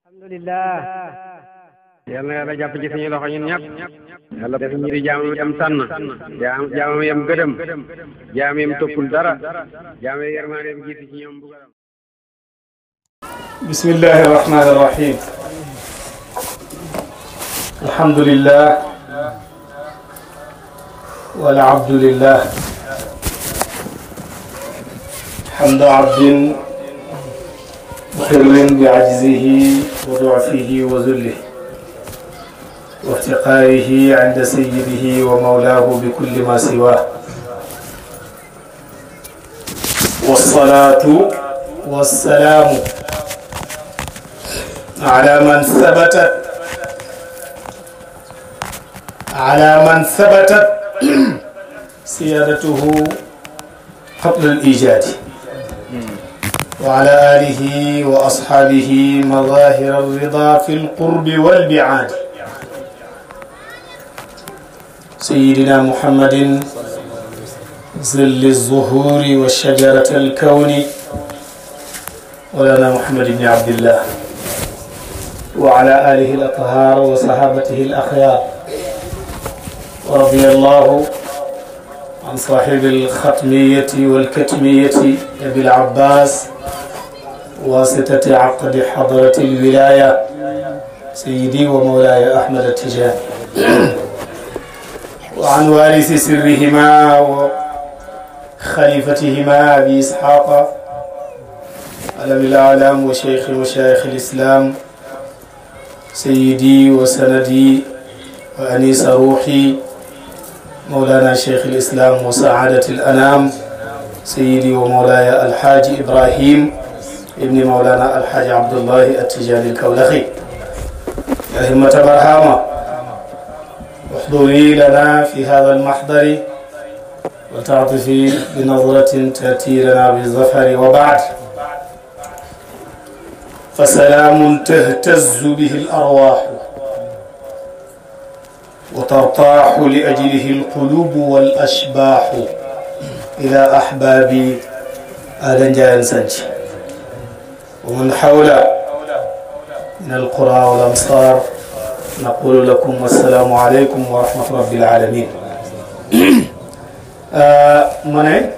alhamdulillah yal na yàlla jàpp ci suñu loxo ñun ñëpp yàlla def ñu di jaamam yam tànn jaamam yam gëdëm jaam yam toppul dara jaam yam yërmande yam jiitu ci ñoom bugaram bismillahi rahmani rahim alhamdulillah wal abdulillah hamda abdin muqirrin bi ajzihi wa du'fihi wa zullihi wa iftiqarihi 'inda sayyidihi wa mawlahu bi kulli ma siwah wassalatu wassalamu ala man sabatat siyadatuhu qabla al-ijad wa ala alihi wa ashabihi mazahir ar-rida fi al-qurb wal-bi'ad sayyidina muhammadin zilli az-zuhuri wa shajarat al-kawni ولنا محمد بن عبد الله وعلى آله الأطهار وصحابته الأخيار ورضي الله عن صاحب الختمية والكتمية أبي العباس واسطة عقد حضرة الولاية سيدي ومولاي أحمد التجاني وعن وارث سرهما وخليفتهما أبي إسحاق علم الأعلام وشيخ مشايخ الإسلام سيدي وسندي وأنيس روحي مولانا شيخ الإسلام وسعادة الأنام سيدي ومولاي الحاج إبراهيم ابن مولانا الحاج عبد الله التجاني الكولخي يا همة برهامة احضري لنا في هذا المحضر وتعطفي بنظرة تأتي لنا بالظفر وبعد فسلام تهتز به الأرواح وترتاح لأجله القلوب والأشباح إلى أحبابي آل جاين سنج ومن حول من القرى والأمصار نقول لكم السلام عليكم ورحمة رب العالمين من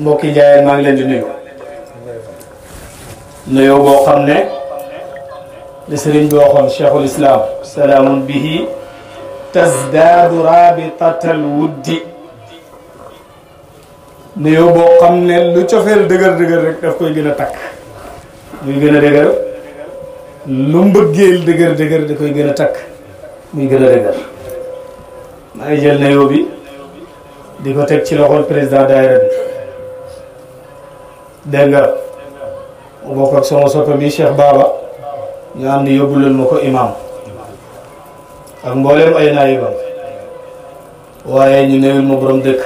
mbokki jaay maa ngi leen di nuyu nuyoo boo xam ne li sëriñ bi waxoon cheikhul islam salaamun bihi tazdaadu rabitatal wuddi nuyoo boo xam ne lu cofeel dëgër dëgër rek daf koy gën a takk muy gën a dëgër lu mbëggeel dëgër dëgër da koy gën a takk muy gën a dëgër maa ngi jël nuyoo bi di ko teg ci loxol président daayira bi dégg nga mu bokk ak sama soppe bi Cheikh Baba ñu am ni yóbbulal ma ko imam ak mboolem ay naayibam waaye ñu newul ma borom dëkk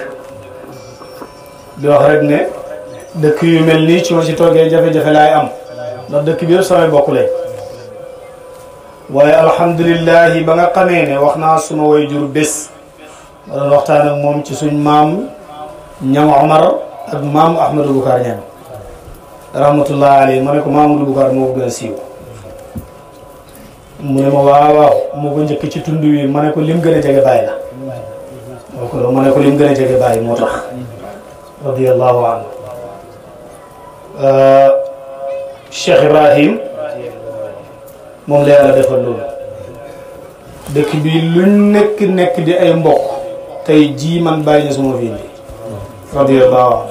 di wax rek ne dëkk yu mel nii ci ma ci toogee jafe-jafe laay am ndax dëkk bi yëpp samay bokk lañ waaye alhamdulillahi ba nga xamee ne wax naa suma way jur bés ma doon waxtaan ak moom ci suñ maam ñam Omar ak maam Ahmadou Boucar ñam rahmatullah alayhi ma ne ko Mamadou Boucar moo ko gën a siiw mu ne ma waaw moo ko njëkk ci tund wi ma ne ko lim gën a jege bàyyi la ma ne ko lim gën a jege bàyyi moo tax radiyallahu anhu Cheikh Ibrahim moom la yàlla defal loolu dëkk bi luñ nekk di ay mbokk tey jii man bàyyi na suma fi indi radiyallahu anhu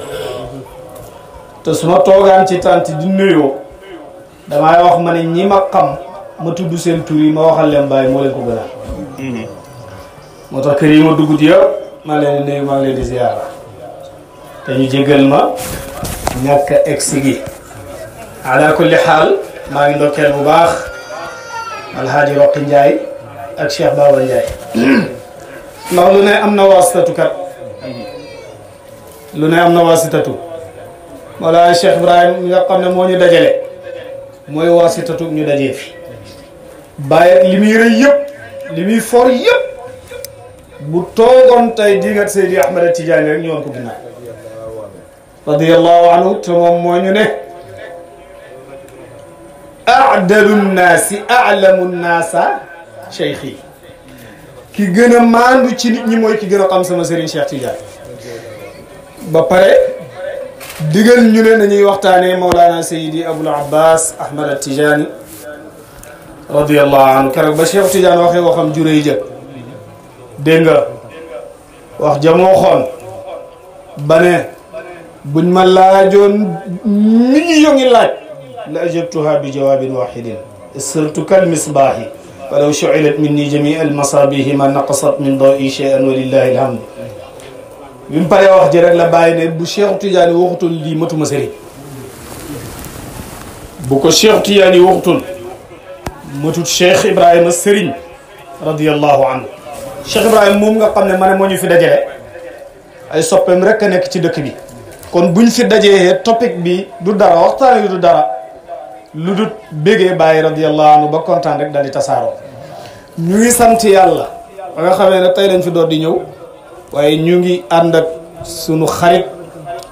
te su ma toogaan ci tànt di nuyoo damay wax ma ne ñi ma xam ma tudd seen tur yi ma waxal leen bàyyi moo leen ko gënal moo tax kër yi ma dugg di yëpp maa leen di nuyu maa ngi leen di ziyaara te ñu jégal ma ñàkk a egsi gi ala kulli xaal maa ngi ndokkeel bu baax alhaaji Roqi Njaay ak Cheikh Baba Njaay ndax lu ne am na waasitatu kat lu ne am na waasitatu Mawlaana Cheikh Ibrahim mi nga xam ne moo ñu dajale mooy waasitatu ñu dajee fi bàyyi li muy rëy yëpp li muy for yëpp bu toogoon tey digat Seydi Ahmad Tijaani rek ñu woon ko ginnaaw radiyallahu anhu te moom moo ñu ne a'dalu nnaasi a'lamu nnaasa cheikhi ki gën a maandu ci nit ñi mooy ki gën a xam sama Serigne Cheikh Tidiane ba pare digal ñu ne nañuy waxtaanee Mawlana Seydi Abul Abbas Ahmad At-Tijani radiyallahu anhu keroog ba Cheikh Tidiane waxee waxam juree jë dégg nga wax jamoo xoon ba ne buñ ma laajoon million yi laaj la ajabtuha bi jawaabin wahidin sirtu kal misbaahi walaw shu'ilat minni jamii al masaabihi ma naqasat min da'i shay'an wa lillahi alhamd bi mu paree wax ji rek la bàyyi ne bu Cheikh Tidiane waxutoon lii matuma sëriñ bu ko Cheikh Tidiane waxutoon matut Cheikh Ibrahima sëriñ radiyallahu anhu Cheikh Ibrahima moom nga xam ne ma ne moo ñu fi dajale ay soppeem rek a nekk ci dëkk bi kon buñ fi dajee topic bi du dara waxtaan wi du dara lu dut bégee bàyyi radiyallahu anhu ba kontaan rek daal di tasaaroo ñu ngi sant yàlla ba nga xamee ne tey lañ fi door di ñëw waaye ñu ngi ànd ak sunu xarit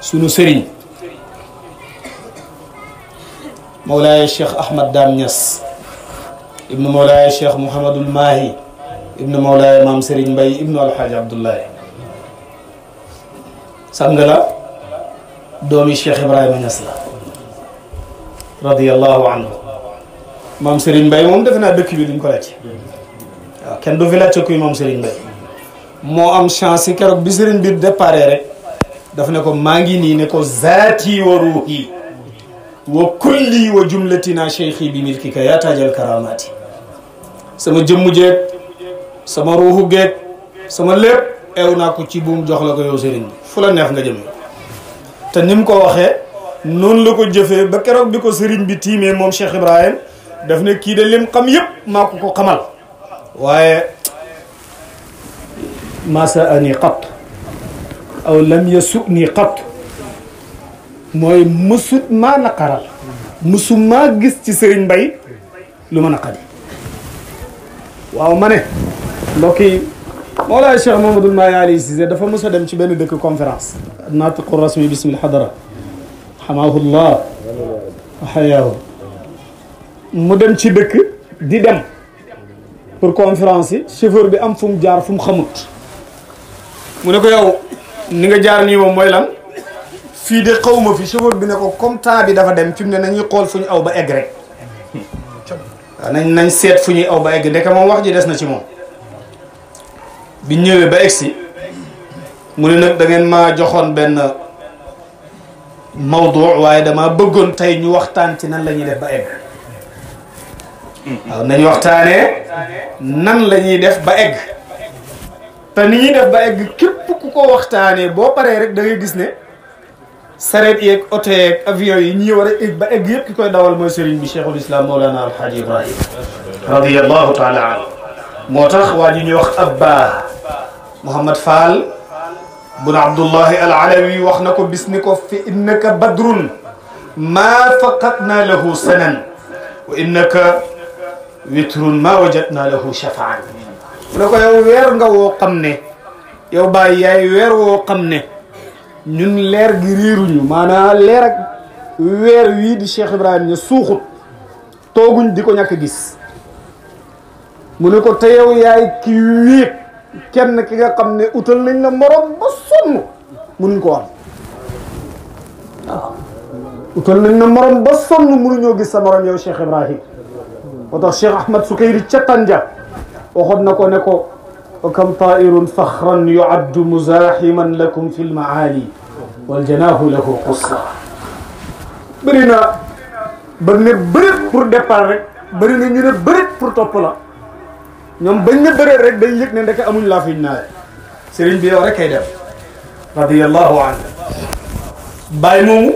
sunu sëriñ Mawlaaya Cheikh Ahmad Dame Niass ibnu Mawlaaya Cheikh Mouhamadul Mahi ibnu Mawlaaya Maam Serigne Mbaye ibnu Alxaaji Abdullahi sang la doomi Cheikh Ibrahima Niass la radiyallahu anhu Maam Serigne Mbaye moom defe naa dëkk bi duñ ko laaj waaw kenn du fi laajte kuy Maam Serigne Mbaye moo am chance yi keroog bi Serigne bi déparé rek daf ne ko maa ngi nii ne ko zaati wa ruuhi wa kulli wa jumlatina cheikhi bi milkika yaa taajal karamaati sama jëmm jeeg sama ruuxu geeg sama lépp eew naa ko ci buum jox la ko yow Serigne bi fu la neex nga jëm te ni mu ko waxee noonu la ko jëfee ba keroog bi ko Serigne bi tiimee moom Cheikh Ibrahim daf ne kii de lim xam yëpp maa ko xamal waaye ma sa'ani qat aw lam yasuni qat mooy mësut maa naqaral mësu maa gis ci Serigne Mbaye lu ma naqari waaw ma ne mbokk yi Mawlaay Cheikh Mouhamadoul Mahi Ali Cissé dafa mës a dem ci benn dëkk conférence naatiqu rasmi bismil hadara hamahullah wa hayaahu mu dem ci dëkk di dem pour conférence yi chauffeur bi am fu mu jaar fu mu xamut mu ne ko yow ni nga jaar nii moom mooy lan fii de xawma fi chauffeur bi ne ko comme temps bi dafa dem fi mu ne nañuy xool fu ñu aw ba egg rek waaw nañ seet fu ñuy aw ba egg ndeke moom wax ji des na ci moom bi ñëwee ba egsi mu ne nag da ngeen maa joxoon benn mawdu waaye dama bëggoon tey ñu waxtaan ci nan la ñuy def ba egg waaw nañ waxtaanee nan la ñuy def ba egg te ni ñuy def ba egg képp ku ko waxtaanee boo paree rek da ngay gis ne sareet yeeg oto yeeg avion yi ñi war a egg ba egg yëpp ki koy dawal mooy sëriñ bi cheikhul islam Mawlana Alhaji Ibrahim radiyallahu taala anhu moo tax waa ji ñuy wax Abba Mouhamad Fall bun Abdullahi al Alawi wax na ko bis ni ko fi innaka badrun maa faqatna lahu sanan wa innaka witrun maa wajadna lahu shafaan mu ne ko yow weer nga woo xam ne yow bàyyi yaay weer woo xam ne ñun leer gi riiruñu maanaam leer ak weer wii di Cheikh Ibrahima ñu suuxut tooguñ di ko ñàkk gis mu ne ko te yow yaay ki wéet kenn ki nga xam ne utal nañ la morom ba sonn mënuñ ko am waaw utal nañ la morom ba sonn mënuñoo gis sa morom yow Cheikh Ibrahim moo tax Cheikh Ahmad Sukayri ca Tanja waxoon na ko ne ko wa kam tairun faxran yuaddu muzahiman lakum fi lmaali waljanaahu lahu qussa bëri na ba ne bërit pour départ rek bëri na ñu ne bërit pour topp la ñoom bañ ne bëreet rek dañ yëg ne ndeke amuñ laa fiñ naawe sëriñ bi yow rek kay def radiyallahu anhu bàyyi moomu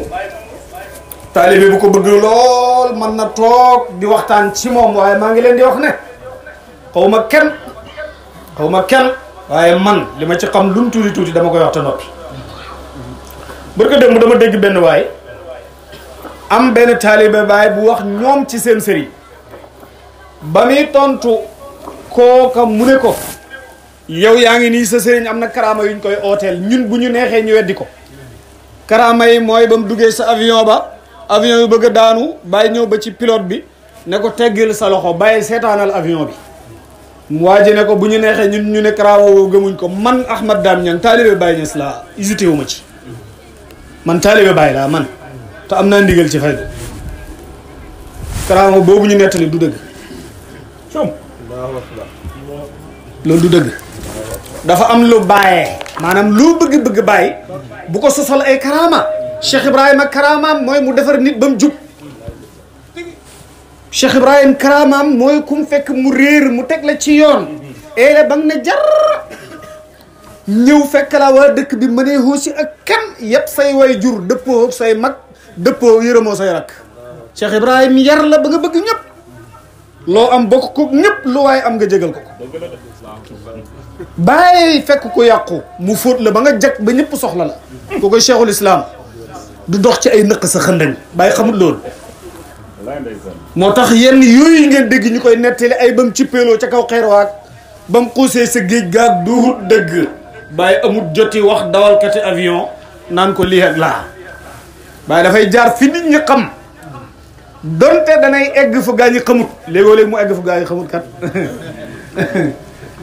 taalibe bu ko bëgg lool mën na toog di waxtaan ci moom waaye maa ngi leen di wax ne xaw ma kenn waaye man li ma ci xam lu mu tuuti tuuti dama koy wax te noppi barka démb dama dégg benn waay am benn taalibe baay bu wax ñoom ci seen sëriñ ba muy tontu kooka mu ne ko yow yaa ngi nii sa sëriñ am na karaama yuñ koy ooteel ñun bu ñu neexee ñu weddi ko karaama yi mooy ba mu duggee sa avion yu bëgg a daanu bàyyi ñëw ba ci pilote bi ne ko teggil sa loxo bàyyi seetaanal avion bi waa ji ne ko bu ñu neexee ñun ñu ne karaama gëmuñ ko man Ahmad Dame Niang taalibe Baye Niass laa hésité wu ma ci man taalibe Baye laa man te am naa ndigal ci fay karaama boobu ñu nettali du dëgg loolu du dëgg dafa am lu bàyyee maanaam lu bëgg-bëgg bàyyi bu ko sosal ay karaama Cheikh Ibrahima karaamaam mooy mu defar nit ba mu jub Cheikh Ibrahima karaamaam mooy ku mu fekk mu réer mu teg la ci yoon eele ba nga ne jar ñëw fekk la waa dëkk bi mënee hoosi ak kan yëpp say way jur dëppoo say mag dëppoo yërëmoo say rakk Cheikh Ibrahima yar la ba nga bëgg ñëpp loo am bokk ko ñëpp lu waaye am nga jégal ko bàyyi fekk ko yàqu mu fóot la ba nga jag ba ñëpp soxla la ko koy cheikhul islam du dox ci ay nëq sa xëndañ bàyyi xamul loolu moo tax yenn yooyu ngeen dégg ñu koy nettali ay ba mu cippeeloo ca kaw xeer waag ba mu xuusee sa géej gaag duhut dëgg bàyyi amul joti wax dawalkati avion naan ko lii ak laa bàyyi dafay jaar fi nit ñi xam donte danay egg fu gaa ñi xamut léegoo-léegi mu egg fu gaa yi xamut kat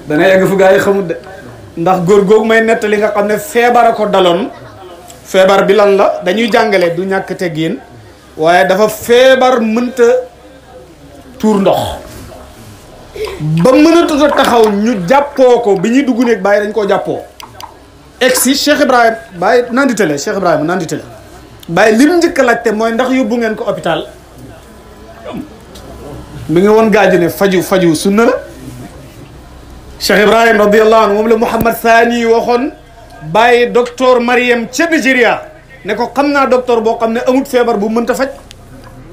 danay egg fu gaa yi xamut de ndax góor googu may nettali nga xam ne feebar a ko daloon feebar bi lan la dañuy jàngale du ñàkk teggin waaye dafa feebar mënta tuur ndox ba mënatut a taxaw ñu jàppoo ko bi ñuy dugg néeg bàyyi dañ koo jàppoo egg si Cheikh Ibrahima bàyyi nanditale Cheikh Ibrahima nanditale bàyyi lim njëkk a laajte mooy ndax yóbbu ngeen ko hôpital mi ngi woon gaaji ne faju sunna la Cheikh Ibrahima radiyallahu anhu moom la Mouhamad Sani waxoon bàyyi docteur Mariam ca Nigeria ne ko xam naa docteur boo xam ne amut feebar bu mënta faj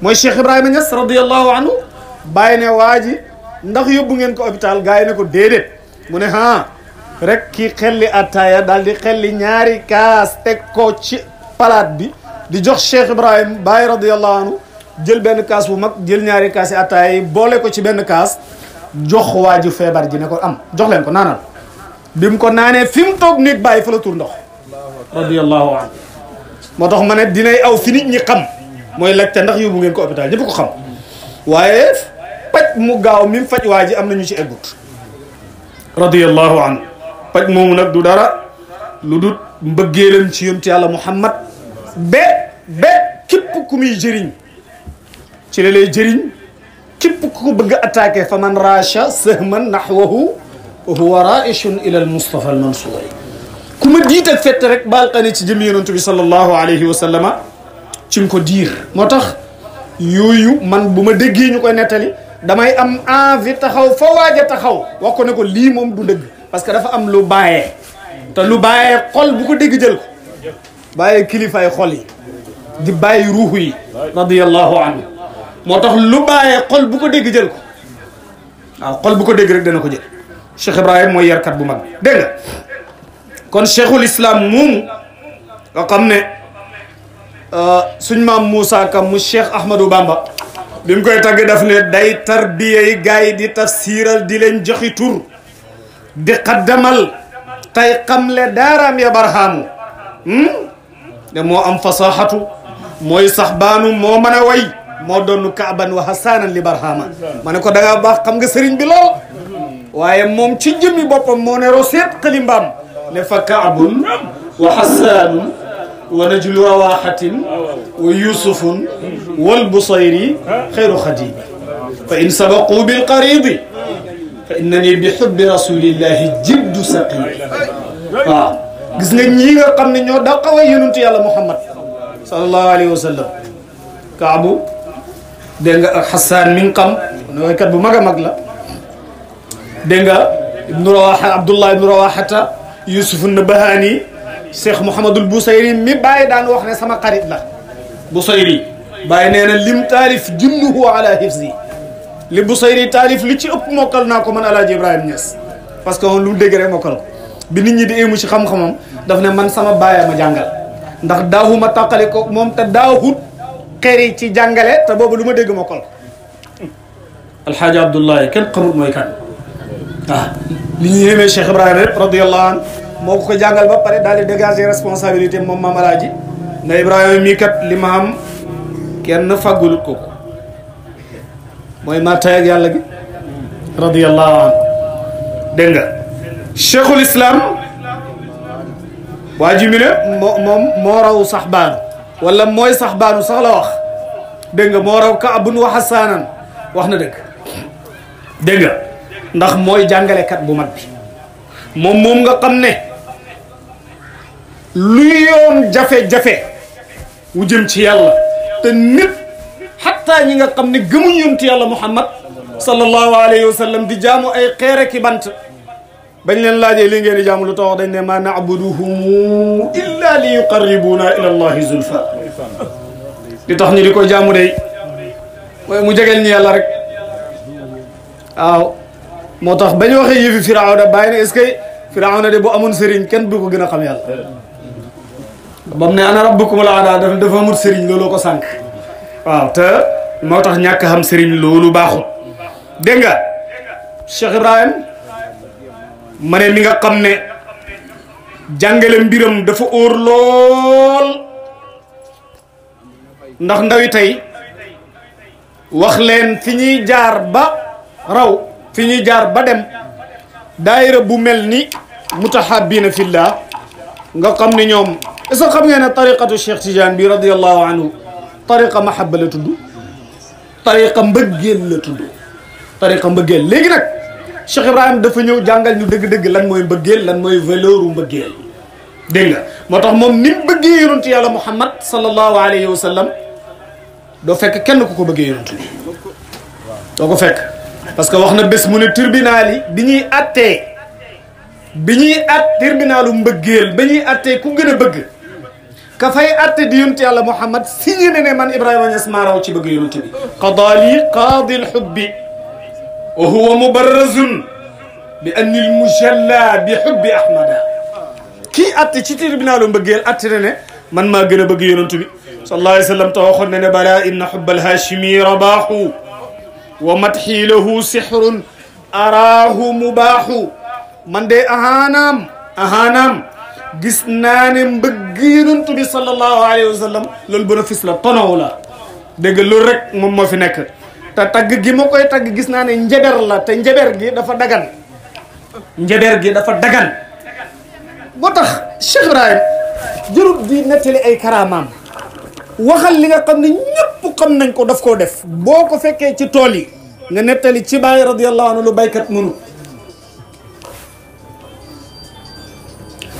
mooy Cheikh Ibrahima Niass radiyallahu anhu bàyyi ne waa ji ndax yóbbu ngeen ko hôpital gars yi ne ko déedéet mu ne rek kii xelli attaaya daal di xelli ñaari kaas teg ko ci palaat bi di jox Cheikh Ibrahima Baye radiyallahu anhu jël benn kaas bu mag jël ñaari kaas yi attaaya yi boole ko ci benn kaas jox waa ji feebar ji ne ko am jox leen ko naanal bi mu ko naanee fi mu toog nit bàyyi fa la tur ndox radiyallahu anhu moo tax ma ne dinay aw fi nit ñi xam mooy laajte ndax yóbbu ngeen ko hôpital ñëpp ko xam waaye paj mu gaaw mi mu faj waa ji am na ñu ci eggut radiyallahu anhu paj moomu nag du dara lu dut mbëggeelam ci yonent yàlla Muhammad be képp ku muy jëriñ ci la lay jëriñ képp ku ko bëgg a attaqué fa man racha sahman nahwahu huwa raishun ila al mustafa al mansour ku ma diit ak fett rek baal xane ci jëm yonent bi sallallahu alayhi wa sallama ci nga ko diir moo tax yooyu man bu ma déggee ñu koy nettali damay am envie taxaw fa waaj a taxaw wax ko ne ko lii moom du dëgg parce que dafa am lu bàyyee te lu bàyyee xol bu ko dégg jël ko bàyyee kilifaay xol yi di bàyyi ruuxu yi radiyallahu anhu moo tax lu bàyyee xol bu ko dégg jël ko waaw xol bu ko dégg rek dana ko jël Cheikh Ibrahima mooy yarkat bu mag dégg nga kon cheikhul islam moomu nga xam ne suñ maam Moussa Kam mu Cheikh Ahmadou Bamba bi mu koy tagg daf ne day tarbiyey gars yi di tafsiral di leen joxi tur di xaddamal tey xamle daaraam ya barhaamu ne moo am fasaxatu mooy sax baanu moo mën a way moo doon kaaban wa hasaanan li barhaama ma ne ko da ngaa baax xam nga sëriñ bi lool waaye moom ci jëmmi boppam moo ne roseet xalimbaam ne fa kaabun wa hasaanun wa najlu rawaxatin wa yusufun wal busayri xayru xadimi fa in sabaqu bil qaridi fa innani bi xubbi rasulillahi jiddu saqim waaw gis nga ñii nga xam ne ñoo daqaway yonentu yàlla Muhammad sallallahu alayhi wa sallam kaabu dégg nga ak Hassan mi ngi xam ne waykat bu mag a mag la dégg nga ibnu rawaxa Abdullah ibnu rawaxata Yusuf Nabahani Cheikh Mouhamadul Busayri mi bàyyi daan wax ne sama xarit la Busayri bàyyi nee na lim taalif julluhu ala hifzi li Busayri taalif li ci ëpp mokkal naa ko man Alaaji Ibrahima Niass parce que lu dégg rek mokkal ko bi nit ñi di ému ci xam-xamam daf ne man sama baay ma jàngal ndax daawuma tàqali ko moom te daawut xëri ci jàngale te boobu lu ma dégg mokkal alxaaji Abdullahi kenn xamut mooy kan waaw li ñu yéemee Cheikh Ibrahima rek radiyallahu anhu moo ko jàngal ba pare daal di dégager responsabilité moom maam Alaaji na Ibrahima mii kat li ma am kenn fàggulut ko mooy maa tay ak yàlla gi radiyallahu anhu dégg nga cheikhul islam waa ji mi ne moo raw saxbaanu wala mooy saxbaanu sax la wax dégg nga moo raw kaabun wa xasaanan wax na dëgg dégg nga ndax mooy jàngalekat bu mag bi moom nga xam ne lu yoon jafe-jafe wu jëm ci yàlla te nit xataa ñi nga xam ne gëmuñ yonent yàlla muhammad sallallahu alayhi wa sallam di jaamu ay xeere ki bant bañ leen laajee li ngeen di jaamu lu tax dañ ne ma na'buduhum illa li yuqarribuna ila allahi zulfa li tax ñu di ko jaamu day mooy mu jegeel ñu yàlla rek waaw moo tax bañ waxee yëfi firawna bàyyi ne est-ce que firawna de bu amoon sëriñ kenn du ko gën a xam yàlla bam ne ana rabbukumul aala dafa amul sëriñ looloo ko sànq waaw te moo tax ñàkk xam sëriñ loolu baaxul dégg nga Cheikh Ibrahim ma ne mi nga xam ne jàngale mbiram dafa óor lool ndax ndawi tey wax leen fi ñuy jaar ba raw fi ñuy jaar ba dem daayira bu mel ni mutahabbina fillah nga xam ne ñoom est-ce que xam ngeen ne tariqatu Cheikh Tidiane bi radiyallahu anhu tariqa mahabba la tudd tariqa mbëggeel la tudd tariqa mbëggeel léegi nag Cheikh Ibrahim dafa ñëw jàngal ñu dëgg-dëgg lan mooy mbëggeel lan mooy valeur u mbëggeel dégg nga moo tax moom ni mu bëggee yonent yàlla Muhammad sallallahu alayhi wa sallam doo fekk kenn ku ko bëggee yonent bi doo ko fekk parce que wax na bés mu ne tribunal yi bi ñuy attee tribunalu mbëggeel ba ñuy attee ku gën a bëgg ka fay atte di yonent yàlla Muhammad signé ne man Ibrahima Niass maa raw ci bëgg yonent bi qadaali qaadi lxubbi wa huwa mubarrazun bi anni lmujalla bi xubbi ahmada kii atte ci tribunalu mbëggeel atte ne man maa gën a bëgg yonent bi sallallahu alayhi wa sallam te waxoon ne bala inna xubba alhaashimi rabaaxu wa matxi lahu sixrun araahu mubaaxu man de ahaanaam gis naa ne mbëgg yonent bi sallallahu alayhi wa sallam loolu bénéfice la tonow la dégg nga loolu rek moom moo fi nekk te tagg gi ma koy tagg gis naa ne njaber la te njaber gi dafa dagan moo tax Cheikh Ibrahim jërut di nettali ay karaamaam waxal li nga xam ne ñëpp xam nañ ko daf koo def boo ko fekkee ci tool yi nga nettali ci Baay radiyallahu anhu lu baykat mënu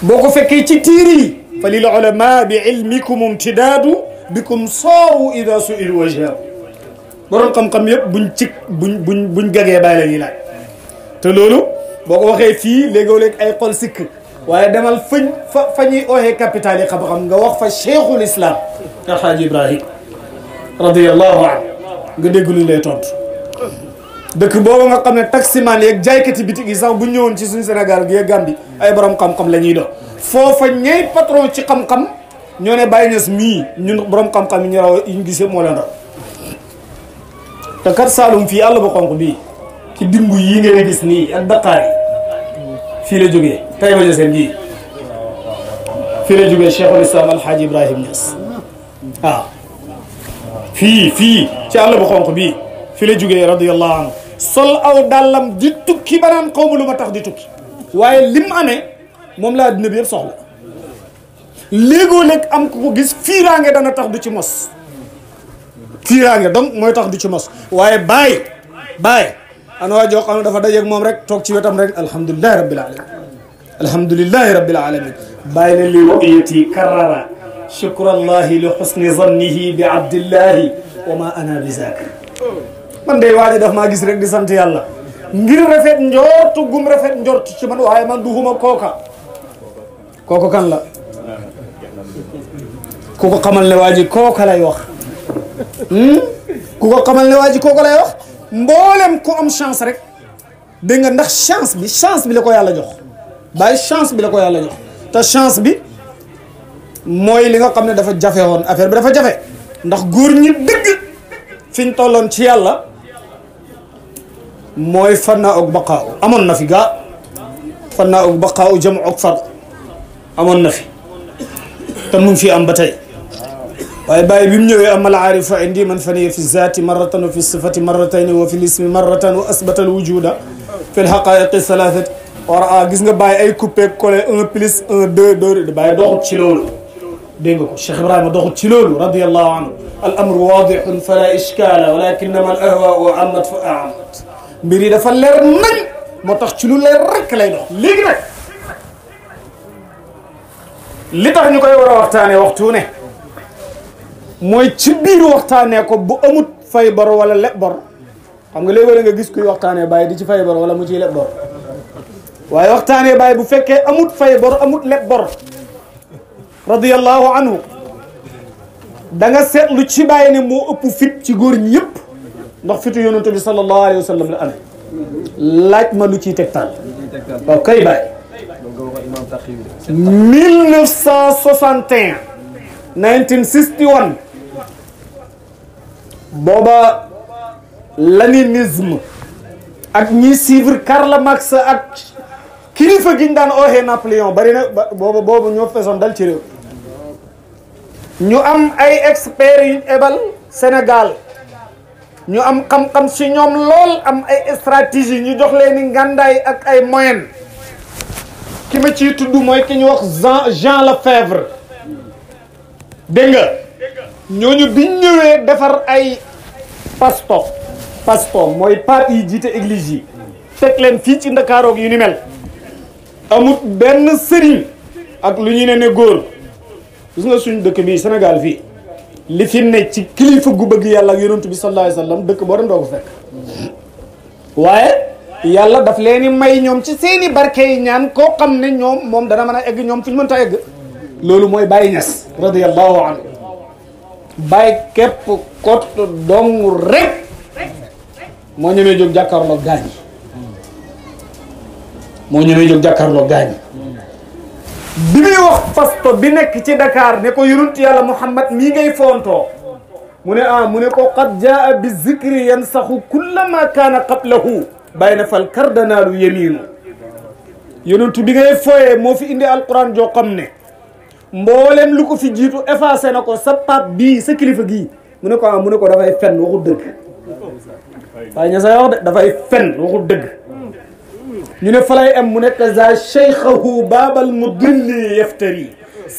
boo ko fekkee ci tiiri yi fa lil ulama bi ilmikum imtidaadu bikum sooru ida suilu wajha borom xam-xam yëpp buñ gagee bàyyi la ñuy laaj te loolu boo ko waxee fii léegoo-léeg ay xol sikk waaye demal fa ñuy ooxee capital yi xam-xam nga wax fa cheikhul islam alhaaji Ibrahim radiyallahu anhu nga dégg lu lay tontu dëkk boobu nga xam ne taximan yeeg jaaykati bitig yi sax bu ñëwoon ci suñu Sénégal gi Gambie ay borom xam-xam la ñuy doon foofa ñey patron ci xam-xam ñoo ne Baye Niass mii ñun borom xam-xam yi ñu raw yi ñu gisee moo leen raw te kat Saalum fii àll bu xonq bii ci dimbu yii ngeen gis nii ak Dakar yi fii la jógee tay ba seen gii fii la jógee Cheikhul Islam Alhaaji Ibrahim Niass waaw fii ci àll bu xonq bii fii la jógee radiyallahu anhu sol aw dàllam di tukki ba naan xaw ma lu ma tax di tukki waaye lim amee moom laa dina bi yëpp soxla léegoo léeg am ku ko gis fiiraange dana tax du ci mos fiiraange donc mooy tax du ci mos waaye bàyyi ana waa joo xam ne dafa dajeeg moom rek toog ci wetam rek alhamdulilahi rabbil alamin bàyyi ne li ru'yati karrara shukrallahi li husni zannihi bi abdillahi wa ma ana bi zaaka man de waa ji daf maa gis rek di sant yàlla ngir rafet njortu gum rafet njortu ci man waaye man duhuma kooka kan la ku ko xamal ne waa ji kooka lay wax ku ko xamal ne waa ji kooka lay wax mboolem ku am chance rek dégg nga ndax chance bi la ko yàlla jox bàyyi chance bi la ko yàlla jox te chance bi mooy li nga xam ne dafa jafe woon affaire bi dafa jafe ndax góor ñi dëgg fi ñu tolloon ci yàlla mooy fannaa ak baqaaw amoon na fi gaa fannaa ak baqaaw jamu ak far amoon na fi te mu ngi fi am ba tey waaye bàyyi bi mu ñëwee amal aarifu indi man faniya fi zaati marratan wa fi sifati marratayni wa fi lismi marratan wa asbata al wujuda fi l haqaiqi salaasati war gis nga bàyyi ay coupé collé 1 plus 1 2 2 bàyyi doxut ci loolu dégg nga ko Cheikh Ibrahima doxut ci loolu radiyallahu anhu al amru wadihun fala ishkala walakinama al ahwa amat fa amat mbir yi dafa leer nañ moo tax ci lu leer rek lay dox léegi nag li tax ñu koy war a waxtaanee waxtu ne mooy ci biir waxtaanee ko bu amut fay bor wala leb bor xam nga léegi nga gis kuy waxtaanee bàyyi di ci fay bor wala mu ciy leb bor waaye waxtaanee bàyyi bu fekkee amut fay bor amut leb bor radiyallahu anhu da nga seetlu ci bàyyi ne moo ëpp fit ci góor ñi yëpp ndax fitu yonent bi sallallahu alayhi wa sallam la amee laaj ma lu ciy tegtal waaw kay bàyyi 1961 1961 booba léninisme ak ñi suivre Karl Marx ak kilifa gi ñu daan ooxee Napoléon bari na boobu ñoo fesoon dal ci réew ñu am ay experts yu ebal Sénégal ñu am xam-xam ci ñoom lool am ay stratégie ñu jox leen ni ngàndaay ak ay moyens ki ma ciy tudd mooy ki ñu wax Jean Lefebvre dégg nga ñooñu biñ ñëwee defar ay pastor mooy pape yi jiite église yi teg leen fii ci Ndakaaroog yu ni mel amut benn sëriñ ak lu ñu ne góor gis nga suñ dëkk bi Sénégal fii li fi ne ci kilifa gu bëgg yàlla ak yonent bi sallallahu alayhi wa sallam dëkk boo dem doo ko fekk waaye yàlla daf leen may ñoom ci seeni barke yi ñaan koo xam ne ñoom moom dana mën a egg ñoom fi ñu mënta egg loolu mooy Baye Niass radiyallahu anhu Baye képp kot dong rek moo ñemee jóg jàkkaarloo gaañ bi muy wax pasto bi nekk ci Dakar ne ko yonent yàlla Muhammad mii ngay foontoo mu ne ko qad jaa bi zikri yansaxu kulla ma kaana qablahu bàyyi na fal kardanaalu yeminu yonent bi ngay fooyee moo fi indi alquran joo xam ne mboolem lu ko fi jiitu effacé na ko sa pap bii sa kilifa gii mu ne ko dafay fen waxu dëgg waaye ña say wax de dafay fen waxu dëgg ñu ne falay am mu nekk za cheikhahu baabal mudilli yaftari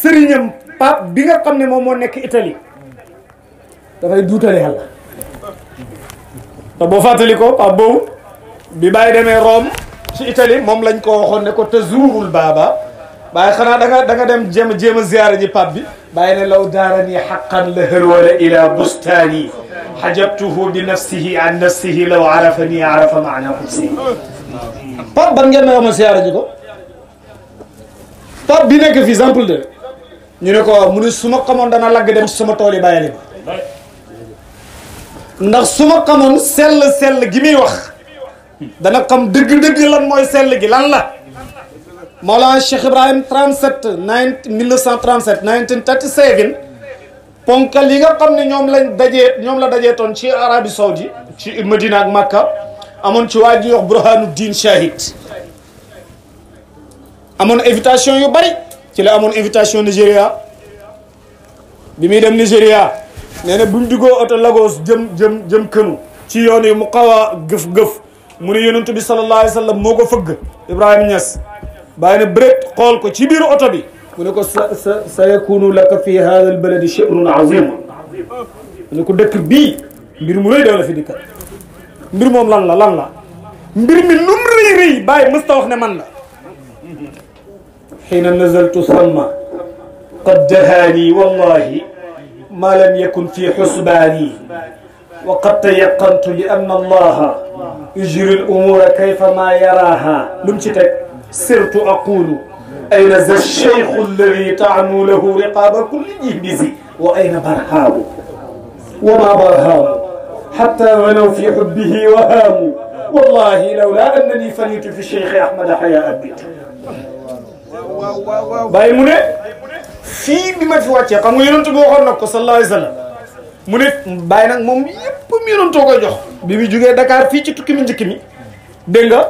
sëriñam pap bi nga xam ne moom moo nekk Italie dafay duutale yàlla te boo fàttali ko pap boobu bi bàyyi demee Rome ci Italie moom lañ ko waxoon ne ko tazurul baaba bàyyi xanaa da nga dem jéem a ziyaara ji pap bi bàyyi ne law daarani haqqan la harwala ila bustaani hajabtuhu bi nafsihi an nafsihi law arafani arafa maana qudsi pap ban ngeen may wax ma ziyaara ji ko pap bi nekk fii exemple de ñu ne ko mu ne su ma xamoon dana lagg dem sama tool yi bàyyali ma ndax su ma xamoon sell gi muy wax dana xam dëgg-dëgg lan mooy sell gi lan la Mawlana Cheikh Ibrahim 1937 ponkal yi nga xam ne ñoom la dajee toon ci Arabie Saoudi ci Medina ak Makka amoon ci waa ji wax Burhanuddin Shahid amoon invitation yu bari ci la amoon invitation Nigéria bi muy dem Nigéria nee na buñ duggoo oto Lagos jëm kënu ci yoon yi mu xaw a gëf mu ne yonent bi sallallahu alayhi wa sallam moo ko fëgg Ibrahima Niass bàyyi na bëreet xool ko ci biir oto bi mu ne ko sa yakunu laka fi hada al baladi sha'nun azim mu ne ko dëkk bii mbir mu rëy doo la fi dikkat mbir moom lan la mbir mi lum rëy bàyyi mësta wax ne man la xiina nazaltu samma qad dahaani wallahi ma lam yakun fi xusbaani wa qad tayaqantu li anna allaha yujri al umura kayfa ma yaraha lum ci teg sirtu aqulu ayna za cheikhu alladi taanu lahu riqaaba kulli jihbisi wa ayna barhaamu wa ma barhaamu xatta wanaw fi xubbihi wa haamu wallahi lawla annani fanitu fi cheikhi ahmada xaya abit bàyyi mu ne fii bi ma fi wàccee xam nga yonent bi waxoon na ko sallallahu alayhi wa sallam mu ne bàyyi nag moom yëpp mu yonentoo koy jox bi mu jugee Dakar fii ci tukki mi njëkk mi dégg nga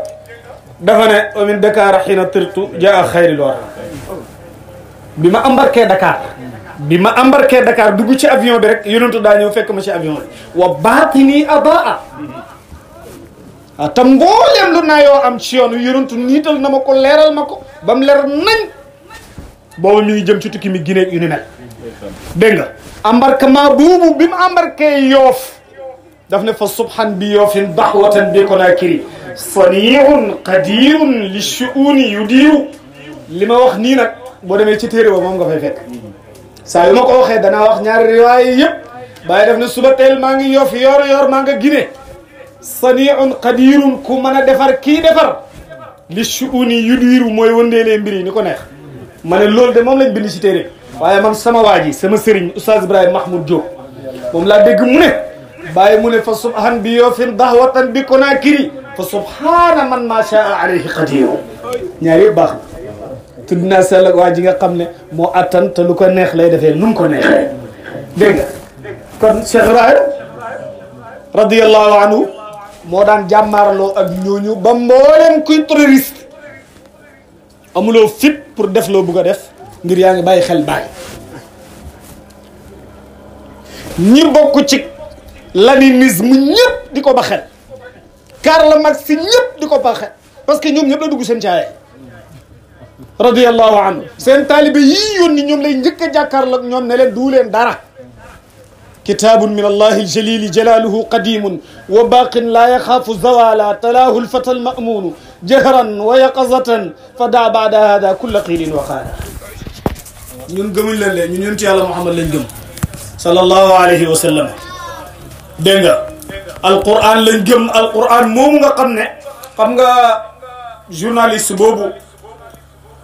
dafa ne min Dakar xiina tirtu jaa xayril wara bi ma embarqué Dakar bi ma embarqué Dakar dugg ci avion bi rek yonentu daa ñëw fekk ma ci avion bi wa baatini adaa te mbooleem lu naa yoo am ci yoon yonentu niital na ma ko leeral ma ko ba mu leer nañ booba mi ngi jëm ci tukki mi Guinée yu ni mel dégg nga embarquement boobu bi mu embarqué Yoof daf ne fa subhan bi yoofin daxwatan bi Konaakiri saniun qadirun li shuuni yu diiru li ma wax nii nag boo demee ci téere ba moom nga fay fekk saa yu ma ko waxee danaa wax ñaari riwaay yëpp bàyyi def ne suba teel maa ngi Yoof yor maa nga Guinée saniun qadirun ku mën a defar kii defar li shuuni yu diiru mooy wëndeelee mbir yi ni ko neex ma ne loolu de moom lañ bind ci téere waaye man sama waa ji sama sëriñ Oustaz Ibrahima Mahmoud Diop moom laa dégg mu ne bàyyi mu ne fa subhan bi yoofin dahwatan bi Konaakiri fa subhaana man ma shaa alayhi qadiru ñaari yëpp baax na tudd naa sell ak waa ji nga xam ne moo attan te lu ko neex lay defee nu mu ko neexee dégg nga kon Cheikh Ibrahima radiyallahu anhu moo daan jàmmaarloo ak ñooñu ba mboolem kuy terroriste amuloo fit pour def loo bëgg a def ngir yaa ngi bàyyi xel bàyyi ñi bokk ci laninisme ñëpp di ko ba xel Karl Marx si ñëpp di ko ba xel parce que ñoom ñëpp la dugg seen caaye radiyallahu anhu seen taalibe yii yónni ñoom lay njëkk a jàkkaarloo ak ñoom ne leen du leen dara kitaabun min allahi aljalili jalaaluhu qadimun wa baqin laa yaxaafu zawala talaahu alfata almamunu jahran wa yaqazatan fa daa baada hada kulla qiilin wa qaala ñun gëmuñ leen de ñun yonent yàlla Muhammad lañ gëm sallallahu alayhi wa sallam dégg nga alquran lañ gëm alquran moomu nga xam nga journaliste boobu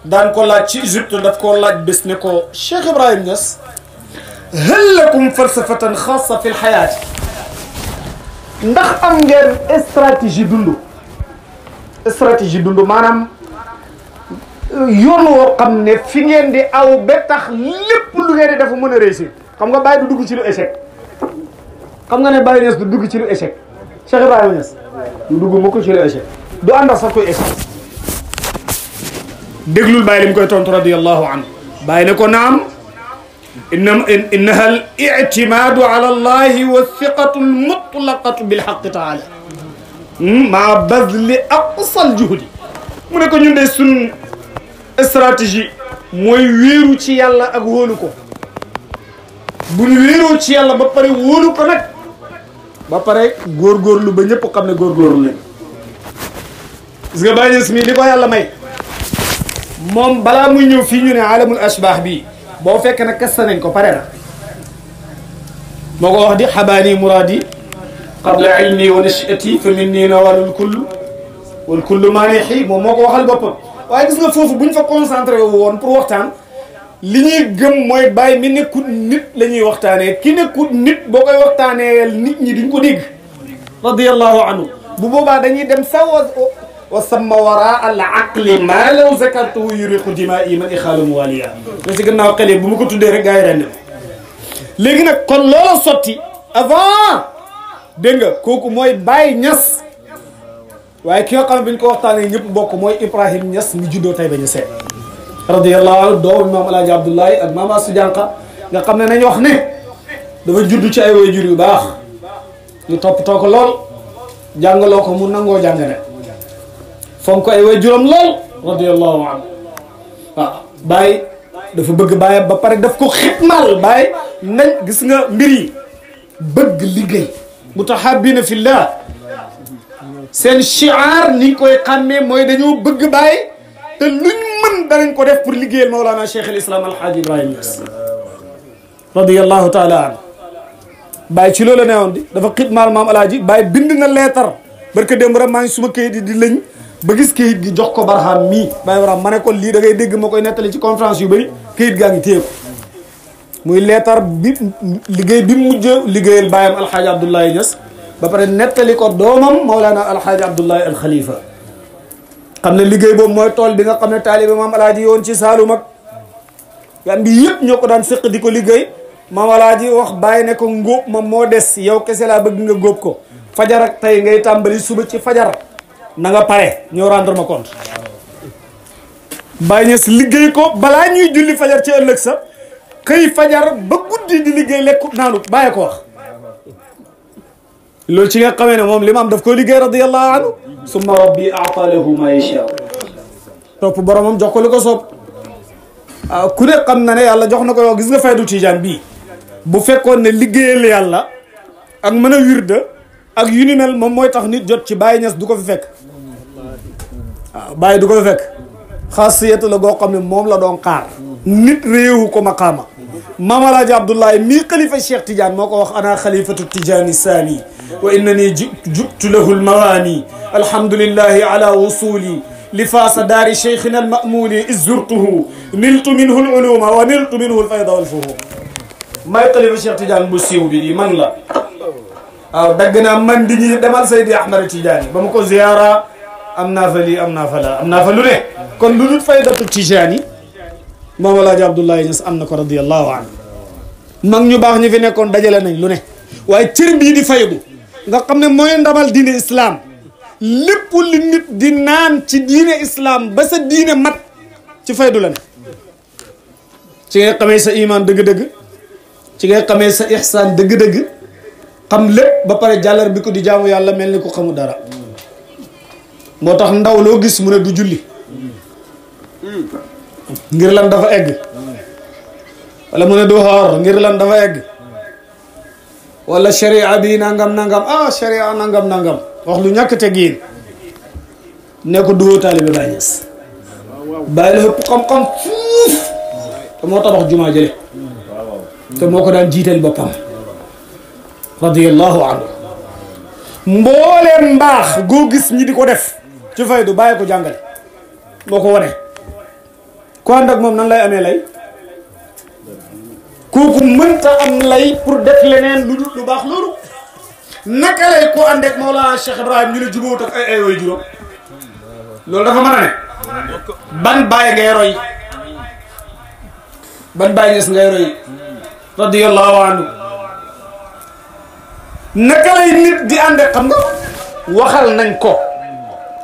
daan ko laaj ci Égypte daf koo laaj bés ne ko Cheikh Ibrahim Niass hal lakum falsafatan xaasa fi lxayaati ndax am ngeen stratégie dund maanaam yoon woo xam ne fi ngeen di aw ba tax lépp lu ngeen di dafa mën a réussir xam nga Baye du dugg ci lu échec xam nga ne Baye Niass du dugg ci lu échec Cheikh Ibrahima Niass du dugg mukk ci lu échec du ànd ak sax koy échec déglul Baye li mu koy tontu radiyallahu anhu Baye ne ko naam innaha al ictimaadu ala allahi wa thiqatu al mutlaqatu bil haqqi taala maa badli aqsal juhdi mu ne ko ñun de suñ stratégie mooy wéeru ci yàlla ak wóolu ko bu ñu wéeroo ci yàlla ba pare wóolu ko nag ba pare góorgóorlu ba ñëpp xam ne góorgóorlu lañ gis nga Baye Niass mii li ko yàlla may moom balaa muy ñëw fii ñu ne alamul ashbah bii boo fekkee nag kasta nañ ko pare na moo ko wax di xabaani muraadi qabla ilmi wa nashati fa min nii nawalul kullu wal kullu maanixi moom moo ko waxal boppam waaye gis nga foofu buñ fa concentré woon pour waxtaan li ñuy gëm mooy Baye mi nekkut nit la ñuy waxtaanee ki nekkut nit boo koy waxtaanee nit ñi duñ ko dégg radiyallahu anhu bu boobaa dañuy dem sa wa samma wara al aqli ma law zakartuhu yuriqu dimaai man ixaalu muwaliya da si gannaaw xale bu ma ko tuddee rek gars yi rendi léegi nag kon loola sotti avant dégg nga kooku mooy Baye Niass waaye ki nga xam ne bi ñu ko waxtaanee ñëpp bokk mooy Ibrahim Niass mi juddoo Taïba Niassène radiyallahu anhu doomu maam Alaaji Abdoulaye ak maam Asu Jànqa nga xam ne nañ wax ne dafa judd ci ay waajur yu baax ñu toppatoo ko lool jàngaloo ko mu nangoo jàngale fonk ko ay waajuram lool radiyallahu anhu waaw Baye dafa bëgg Baye ba pare daf ko xitmal Baye nañ gis nga mbir yi bëgg liggéey mutahabbina fillah seen shi'ar ni koy xàmmee mooy dañoo bëgg Baye te luñ mën danañ ko def pour liggéeyal Mawlana Cheikh al Islam Alhaaji Ibrahima Niass radiyallahu taala anhu Baye ci loolu la newoon di dafa xitmal maam Alaaji Baye bind na leetar barka démb rek maa ngi suma kayit yi di lëñ ba gis kayit gi jox ko Barham mii Baye Barham ma ne ko lii da ngay dégg ma koy nettali ci conférence yu bëri kayit gaa ngi téye ko muy leetar bi liggéey bi mujj liggéeyal baayam Alhaaji Abdoulaye Niass ba pare nettali ko doomam Mawlana Alhaaji Abdoulaye Al Khalifa xam ne liggéey boobu mooy tool bi nga xam ne taalibe maam Alaaji yoon ci Saalum ak Gàmbi yëpp ñoo ko daan séq di ko liggéey maam Alaaji wax Baye ne ko ngóob ma moo des yow kese laa bëgg nga góob ko fajar ak tey ngay tàmbali suba ci fajar na nga pare ñëw rendre ma compte Baye Niass liggéey ko balaa ñuy julli fajar ci ëllëg sa xëy fajar ba guddi di liggéey lekku naanu bàyyi ko wax loolu ci nga xamee ne moom li ma am daf ko liggéey radiyallahu anhu summa rabbi a'ta lahu ma yasha topp boromam jox ko li ko soob ku ne xam na ne yàlla jox na ko yow gis nga faydu tijaan bii bu fekkoon ne liggéeyal yàlla ak mën a wirda ak yu ni mel moom mooy tax nit jot ci Baye Niass du ko fi fekk waaw Baye du ko fi fekk xaasiyatu la goo xam ne moom la doon xaar nit réewu ko maqaama Maam Alaaji Abdoulaye mii xalifa Cheikh Tidiane moo ko wax ana xalifatu Tijaani saani wa innani jubtu lahu lmawaani alhamdulillahi ala wusuli li faasa daari cheikhina almamuni is zurtuhu niltu minhu luluma wa niltu minhu lfayda walfuhum may xalifa Cheikh Tidiane bu siiw bi di man la waaw dagg naa man di ñi demal Seydi Ahmad Tidiane ba ma ko ziyaara am naa fa lii am naa fa la am naa fa lu ne kon lu dul faydatu Tijaani Maam Alaaji Abdoulaye Niass am na ko radiyallahu anhu mag ñu baax ñi fi nekkoon dajale nañ lu ne waaye cër bii di faydu nga xam ne mooy ndamal diine islam lépp li nit di naan ci diine islam ba sa diine mat ci faydu la ne ci ngay xamee sa iman dëgg-dëgg ci ngay xamee sa ihsaan dëgg-dëgg xam lépp ba pare jàllar bi ko di jaamu yàlla mel ni ko xamu dara moo tax ndaw loo gis mu ne du julli ngir lan dafa egg wala mu ne du xoor ngir lan dafa egg wala sharia bi nangam nangam sharia nangam nangam wax lu ñàkk tegiin ne ko duhoo taalibe Baye Niass bàyyi la ëpp xam-xam fuuf te moo tabax jumaa jële te moo ko daan jiiteel boppam radiyallahu anhu mbooleem mbaax goo gis ñi di ko def ci faydu bàyyi ko jàngale moo ko wane ku ànd ak moom nan lay amee lay kooku mënta am lay pour def leneen lu dul lu baax loolu naka lay ko ànd ak Mawlana Cheikh Ibrahim ñu ne jubóot ak ay way juróom loolu dafa mën a ne ban Baye ngay roy ban Baye Niass ngay roy radiyallahu anhu naka lay nit di ànd ak xam nga waxal nañ ko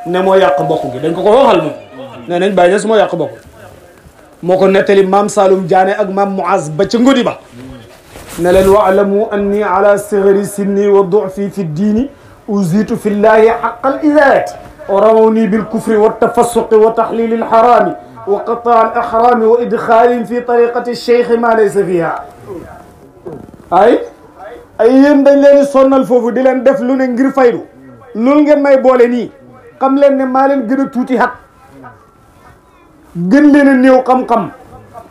ne moo yàq mbokk gi dañ ko waxal moom nee nañ Baye Niass moo yàq mbokk moo ko nettali maam Saloum Diané ak maam Muaz ba ca ngodi ba ne leen waalamu anni ala sigari sinni wa dufi fi diini uzitu fi llahi xaqal izaati wa rawni bil kufri wa tafassuqi wa taxlili alxarami wa qataa al axrami wa idxaalin fi tariqati cheikh ma laysa fiha ay yéen dañ leen di sonnal foofu di leen def lu ne ngir faydu loolu ngeen may boole nii xam leen ne maa leen gën a tuuti xat gën leen a néew xam-xam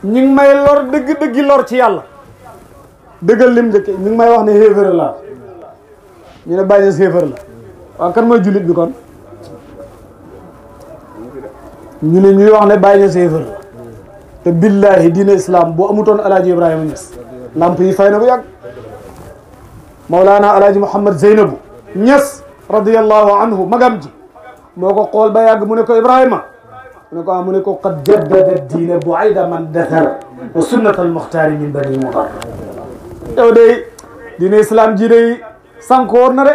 ñu ngi may lor dëgg-dëggi lor ci yàlla dëggal lim njëkk ñu ngi may wax ne xéefar la ñu ne Baye Niass xéefar la waaw kan mooy jullit bi kon ñu ne ñuy wax ne Baye Niass xéefar la te billahi diine islam boo amutoon alaaji Ibrahima Niass lamp yi fay na bu yàgg Mawlana alaaji Mouhamed Zeynabu Niass radiyallahu anhu magam ji moo ko xool ba yàgg mu ne ko Ibrahima mu ne ko qad jaddada diine bu'ayda man dathar wa sunnat al muxtaari min bani mudar yow day diine islam ji day sànkoor na de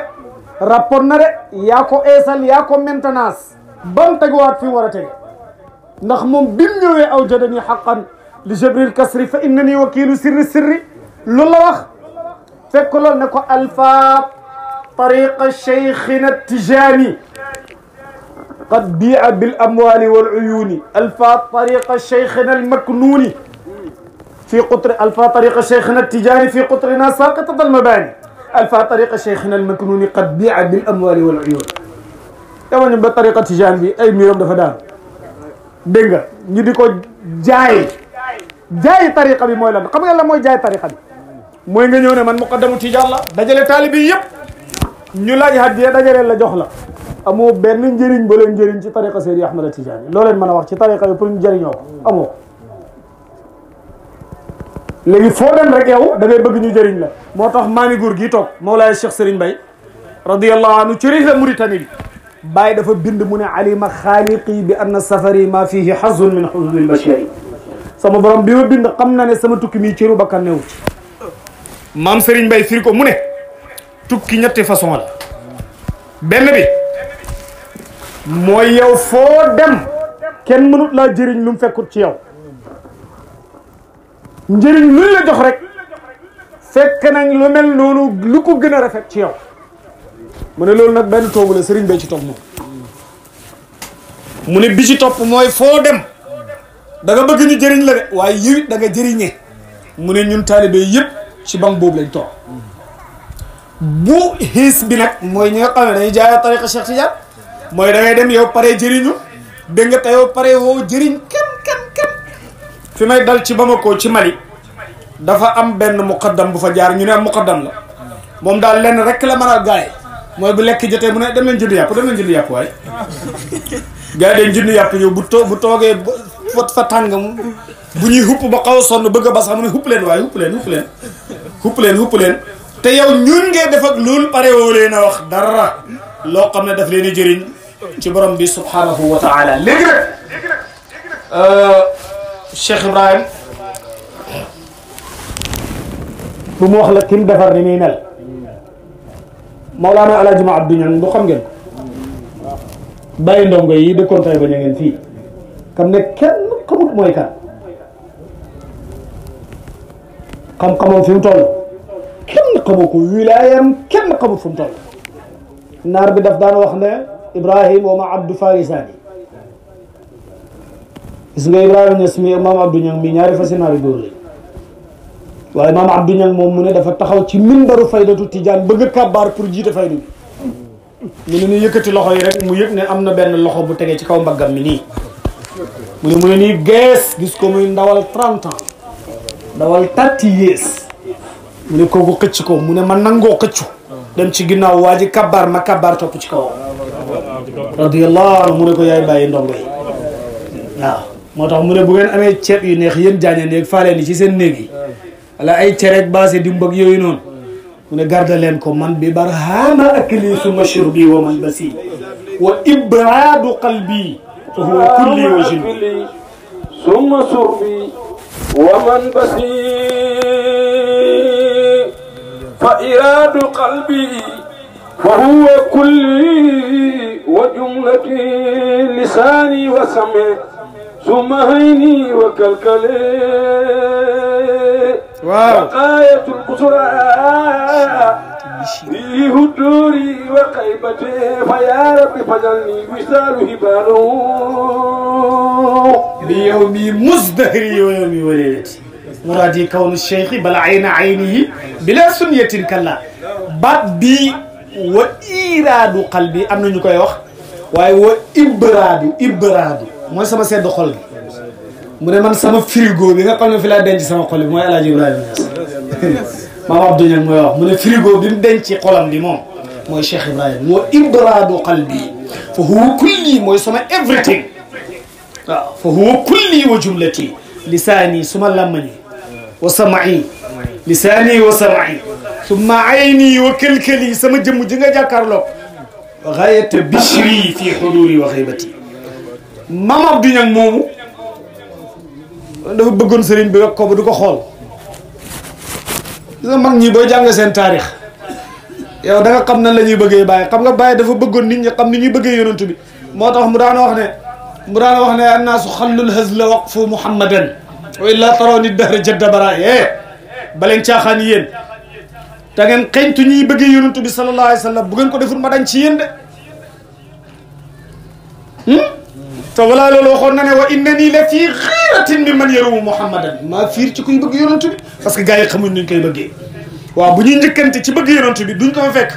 rapport na de yaa ko eesal yaa ko maintenance bam teguwaat fi mu war a tege ndax moom bi mu ñëwee aw jadani xaqan li jabril kasri fa innani wakiilu sirri loolu la wax fekk loolu ne ko alfa tariqa cheikhina tijani qad bi'a bil amwali wal uyuni alfa tariqa cheikhina al maknuni في قطر الفا طريق شيخنا التجاري في قطرنا ساقطة المباني الفا طريق شيخنا المكنون قد بيع بالاموال والعيون يوم بطريقة التجاري بي اي ميرم دا فا دان دنگا ني ديكو جاي طريقة بي موي لان خم nga la moy jaay tariqa bi moy nga ñew ne man muqaddamu tijar la dajale talibi yépp ñu laaj hadiya dajale la jox la amo benn njëriñ ba leen njëriñ ci tariqa Seydi Ahmad Tijani lo leen mëna wax ci tariqa bi pour ñu jëriñoo ko amo léegi foo dem rek yow da ngay bëgg ñu jëriñ la moo tax maami góor gii toog Mawlaay Cheikh Serigne Baye radiyallahu anhu ci riix Mauritanie bi Baye dafa bind mu ne alima xaaliqi bi anna safari ma fihi hazun min huzunil bashari sama borom bi ma bind xam na ne sama tukki mi cëru bakkan newu ci maam Serigne Baye firi ko mu ne tukki ñetti façon la benn bi mooy yow foo dem kenn mënut laa jëriñ lu mu fekkut ci yow njëriñ luñ la jox rek fekk nañ lu mel noonu lu ko gën a rafet ci yow mu ne loolu nag benn toogu la sëriñ bay ci topp moom mu ne bi ci topp mooy foo dem da nga bëgg ñu jëriñ la de waaye yow it da nga jëriñee mu ne ñun taalibe yëpp ci banque boobu lañ toog bu xiis bi nag mooy ñi nga xam ne dañuy jaayoo tariqa Cheikh Tidiane mooy da ngay dem yow pare jëriñu dégg nga te yow pare woo jëriñ kenn fi may dal ci Bamako ci Mali dafa am benn muqaddam bu fa jaar ñu ne am muqaddam la moom daal lenn rek la mënal gaay mooy bu lekk jotee mu ne dem leen jënd yàpp waaye gars yi dañ jënd yàpp ñëw bu toogee fa tàng bu ñuy xupp ba xaw a sonn bëgg a basax mu ne xupp leen waaye xupp leen te yow ñun ngay def ak loolu pare woo leen a wax dara loo xam ne daf leen di jëriñ ci borom bi subhanahu wa taala léegi nag Cheikh Ibrahim bu mu wax la kim defar ni muy mel Mawlana Alaaji Ma Abdou Niang du xam ngeen ko bàyyi ndongo yi dëkkoon tay ba ña ngeen fii xam ne kenn xamut mooy kan xam-xamam fi mu toll kenn xamu ko wilaayam kenn xamut fu mu toll naar bi daf daan wax ne Ibrahim wa ma Abdou Farisani gis nga Ibrahima Niass mi maam Abdou Niang mi ñaari fasi naari góor lañ waaye maam Abdou Niang moom mu ne dafa taxaw ci minbaru faydatu Tijaan bëgg a kàbbaar pour jiite faydu bi mu ne ni yëkkati loxo yi rek mu yëg ne am na benn loxo bu tegee ci kaw mbaggam mi nii mu ne nii gees gis ko muy ndawal 30 ans ndawal 30 years mu ne kooku xëcc ko mu ne ma nangoo xëccu dem ci ginnaaw waa ji kàbbaar ma kàbbaar topp ci kaw radiyallahu anhu mu ne ko yaay bàyyi ndongo yi waaw moo tax mu ne bu ngeen amee ceeb yu neex yéen jaañeen yeeg faaleen yi ci seen néeg yi wala ay cereeg baase di mbëgg yooyu noonu mu ne garda leen ko man bi barhama akli summa shurbi wa man basi wa ibradu qalbi fa huwa kulli wa jinni summa shurbi wa man basi fa iradu qalbi fa huwa kulli wa jumlati lisani wa sami summa hayni wa kalkali وقاية البصرى في هدوري وخيبتي فيا رب فجلني وصال هباله بيومي مزدهري ويومي وليلتي مرادي كون الشيخ بل عين عينه بلا سنية كلا بابي وإيراد قلبي أمنا نكوي وخ وإبراد mooy sama sedd xol bi mu ne man sama frigo bi nga xam ne fi laa denc sama xol bi mooy El Hadj Ibrahima Niass maam Abdou Niang mooy wax mu ne frigo bi mu denc xolam bi moom mooy Cheikh Ibrahima moo ibradu qalbi fa huwa kulli mooy sama everything waaw fa huwa kulli wa jumlati lisaani suma lammañi wa sam'i lisaani wa sam'i summa ayni wa kalkali sama jëmm ji nga jàkkaarloog ghayata bishri fi huduri wa ghaybati maam Abdou Niang moomu dafa bëggoon sëriñ bi rek ko ba du ko xool gis nga mag ñi booy jàng seen taarix yow da nga xam nan la ñuy bëggee Baye xam nga Baye dafa bëggoon nit ñi xam ni ñuy bëggee yonent bi moo tax mu daan wax ne annaasu xallul hazla waqfu muhammadan wa illa taraw ni dahra jadda bara baleen caaxaan yéen te ngeen xeñtu ñuy bëggee yonent bi sallallahu alayhi wa sallam bu ngeen ko deful ma dañ ci yéen de te walaa loolu waxoon na ne wa innani la fii xiiratin mi man yarumu muhammadan maa fiir ci kuy bëgg yonent bi parce que gars yi xamuñ nuñ koy bëggee waaw bu ñuy njëkkante ci bëgg yonent bi duñ ko fa fekk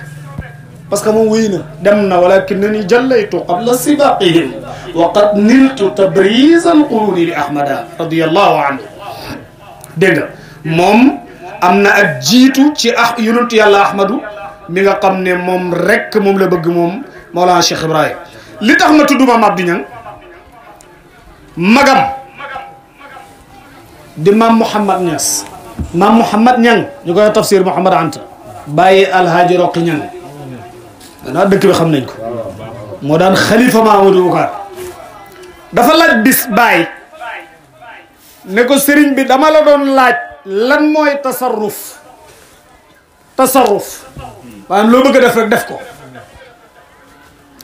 parce que moom wéy na dem na walakinnani jallaytu qabla sibaqihim wa qad niltu tabriz al quruni li ahmada radiyallahu anhu dégg nga moom am na ak jiitu ci yonentu yàlla ahmadu mi nga xam ne moom rek moom la bëgg moom Mawlana Cheikh Ibrahim li tax ma tudd Maam Abdou Niang magam di maam Mouhamad Niass maam Mouhamad Niang ñu koy tafsir Mouhamad Anta bàyyi alhaaji Roqi Niang danaa dëkk bi xam nañ ko moo daan xalifa Mamadou Boucar dafa laaj bis bàyyi ne ko sëriñ bi dama la doon laaj lan mooy tasarruf maanaam loo bëgg a def rek def ko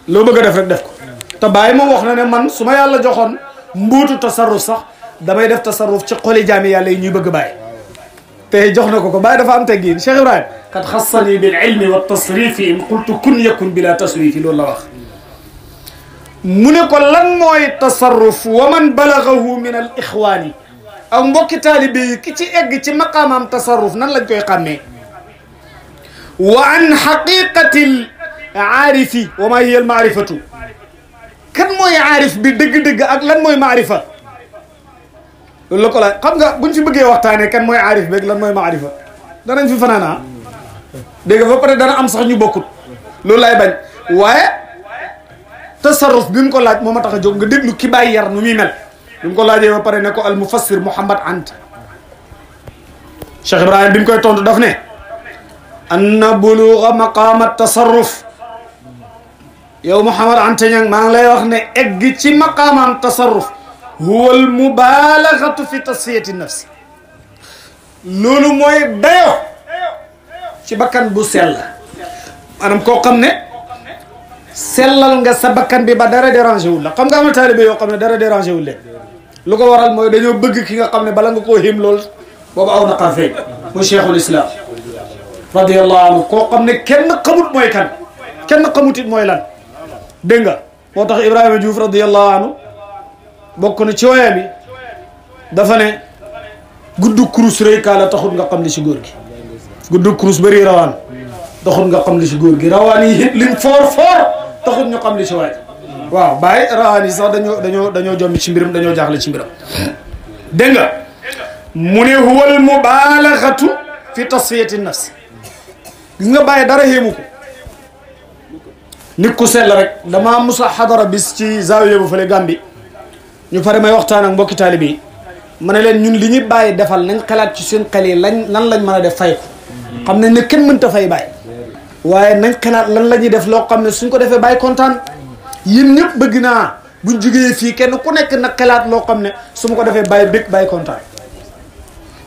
loo bëgg a def rek def ko te bàyyi moom wax na ne man su ma yàlla joxoon mbuutu tasarruf sax damay def tasarruf ci xoli jaami yàlla yi ñuy bëgg bàyyi te jox na ko bàyyi dafa am teggin Cheikh Ibrahim qad xassani bil ilmi wa tasrifi in qultu kun yakun bila tasrifi loolu la wax mu ne ko lan mooy tasarruf wa man balagahu min al ixwaani aw mbokki taalibe yi ki ci egg ci maqaamam tasarruf nan lañ koy xàmmee wa an xaqiqatil aarifi wa maa hiya al maarifatu kan mooy aarif bi dëgg-dëgg ak lan mooy maarifa loolu la ko laaj xam nga buñ fi bëggee waxtaanee kan mooy aarif beeg lan mooy maarifa danañ fi fanaana dégg nga ba pare dana am sax ñu bokkut loolu laay bañ waaye tasarruf bi mu ko laaj moo ma tax a jóg nga déglu ki bàyyi yar nu muy mel bi mu ko laajee ba pare ne ko al mufassir Muhammad Anta Cheikh Ibrahim bi mu koy tontu daf ne anna buluga maqaama tasarruf yow Muhammad Anta Ñang maa ngi lay wax ne egg ci maqaamam tasarruf huwa al mubalagatu fi tasfiyati nafsi loolu mooy dayo ci bakkan bu sell maanaam koo xam ne sellal nga sa bakkan bi ba dara dérangé wul la xam nga am na taalibe yoo xam ne dara dérangé wul leen lu ko waral mooy dañoo bëgg ki nga xam ne bala nga koo xim lool boobu aw na xar feeñ mu cheikhul islam radiyallahu anhu koo xam ne kenn xamut mooy kan kenn xamut it mooy lan dégg nga moo tax Ibrahima Diouf radiyallahu anhu bokk na ci woyam bi dafa ne guddu kurus rëy kaala taxut nga xam li ci góor gi guddu kurus bëri rawaan taxut nga xam li ci góor gi rawaan yi it lim foor taxut ñu xam li ci waaj waaw bàyyi rawaan yi sax dañoo jommi ci mbiram dañoo jaaxle ci mbiram dégg nga mu ne huwal mubaalaxatu fi tasfiyati nafs gis nga bàyyi dara xéemu ko nit ku sell rek dama musa xadara bis ci zaawiya bu fële Gàmbi ñu pare may waxtaan ak mbokki taalibe yi ma ne leen ñun li ñuy bàyyi defal nañ xalaat ci seen xel yi lan lañ mën a def fay ko xam nañ ne kenn mënta fay bàyyi waaye nañ xalaat lan la ñuy def loo xam ne suñ ko defee bàyyi kontaan yéen ñëpp bëgg naa buñ jógee fii kenn ku nekk nag xalaat loo xam ne su ma ko defee bàyyi bëgg bàyyi kontaan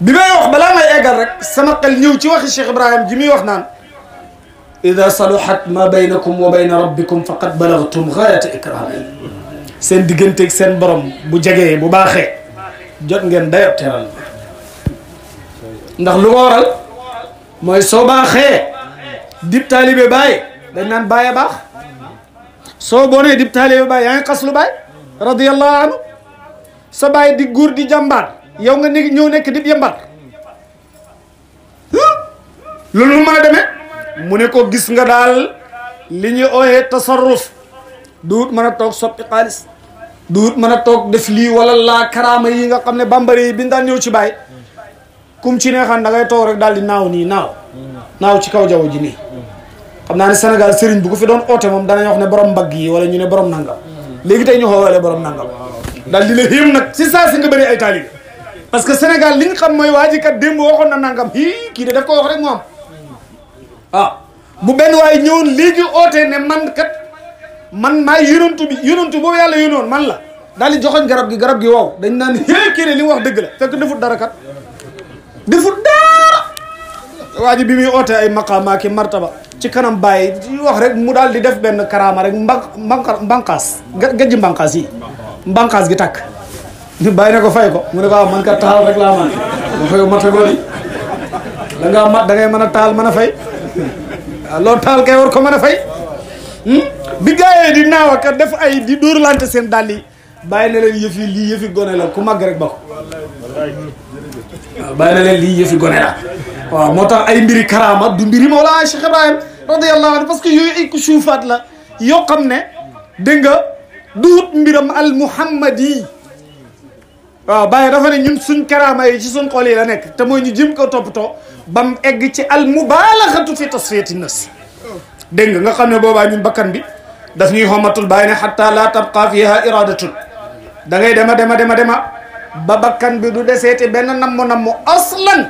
bi may wax balaa may eggal rek sama xel ñëw ci waxi Cheikh Ibrahim ji muy wax naan ida saluhat ma baynakum wa bayna rabbikum faqad balagtum gaayata ikrami seen digganteeg seen borom bu jegee bu baaxee jot ngeen dayoo teral ndax lu ko waral mooy soo baaxee dib taalibe baay dañ naan baaye baax soo bonee dib taalibe baay yaa ngi xas lu baay radiyallahu anhu sa baay di góor di jàmbaar yow nga nekk ñëw nekk dib yambar loolu lu mën a demee mu ne ko gis nga daal li ñu ooyee tasarruf duut mën a toog soppi xaalis duut mën a toog def lii wala laa karaama yi nga xam ne bambara yi bi daan ñëw ci baay kum ci neexaan da ngay toog rek daal di naaw nii naaw ci kaw jaww ji nii xam naa ne Sénégal sëriñ bu ko fi doon oote moom danañ wax ne borom mbagg yi wala ñu ne borom nangam léegi tey ñu xoolee borom nangam daal di la xéem nag si saa si nga bëri ay taalibe parce que Sénégal li nga xam mooy waa ji kat démb waxoon na nangam kii de daf ko wax rek mu am bu benn waaye ñëwoon léegi ootee ne man kat man maay yonantu boobu yàlla yónnoon man la daal di joxoñ garab gi wow dañ naan kii ne li mu wax dëgg la fekk defut dara kat defut dara waa ji bi muy ootee ay maqaama ki martaba ci kanam bàyyi wax rek mu daal di def benn karaama rek mbanqaas gajji mbanqaas yi mbanqaas gi takk ñu bàyyi ne ko fay ko mu ne ko waaw man kat taal rek laa man ma fay mata gooni da ngaa mat da ngay mën a taal mën a fay loolu taal kay war ko mën a fay bi gaayee di naaw ak def ay di dóorlante seen dàll yi bàyyi na leen yëfi lii yëfi gone la ku màgg rek ba ko waaw bàyyi na leen lii yëfi gone la waaw moo tax ay mbiri karaama du mbiri Mawlana Cheikh Ibrahim radiyallahu anhu parce que yooyu ay kusuufaat la yoo xam ne dégg nga duut mbiram al muhammadi waaw bàyyi dafa ne ñun suñ karaama yi ci suñ xol yi la nekk te mooy ñu jëm ko toppatoo ba mu egg ci al mubaalaxatu fi tasfiyati nafs dégg nga xam ne boobaa ñun bakkan bi daf ñuy xomatul bàyyi ne xatta la tabqa fiha iradatun da ngay dema ba bakkan bi du deseeti benn nammu aslan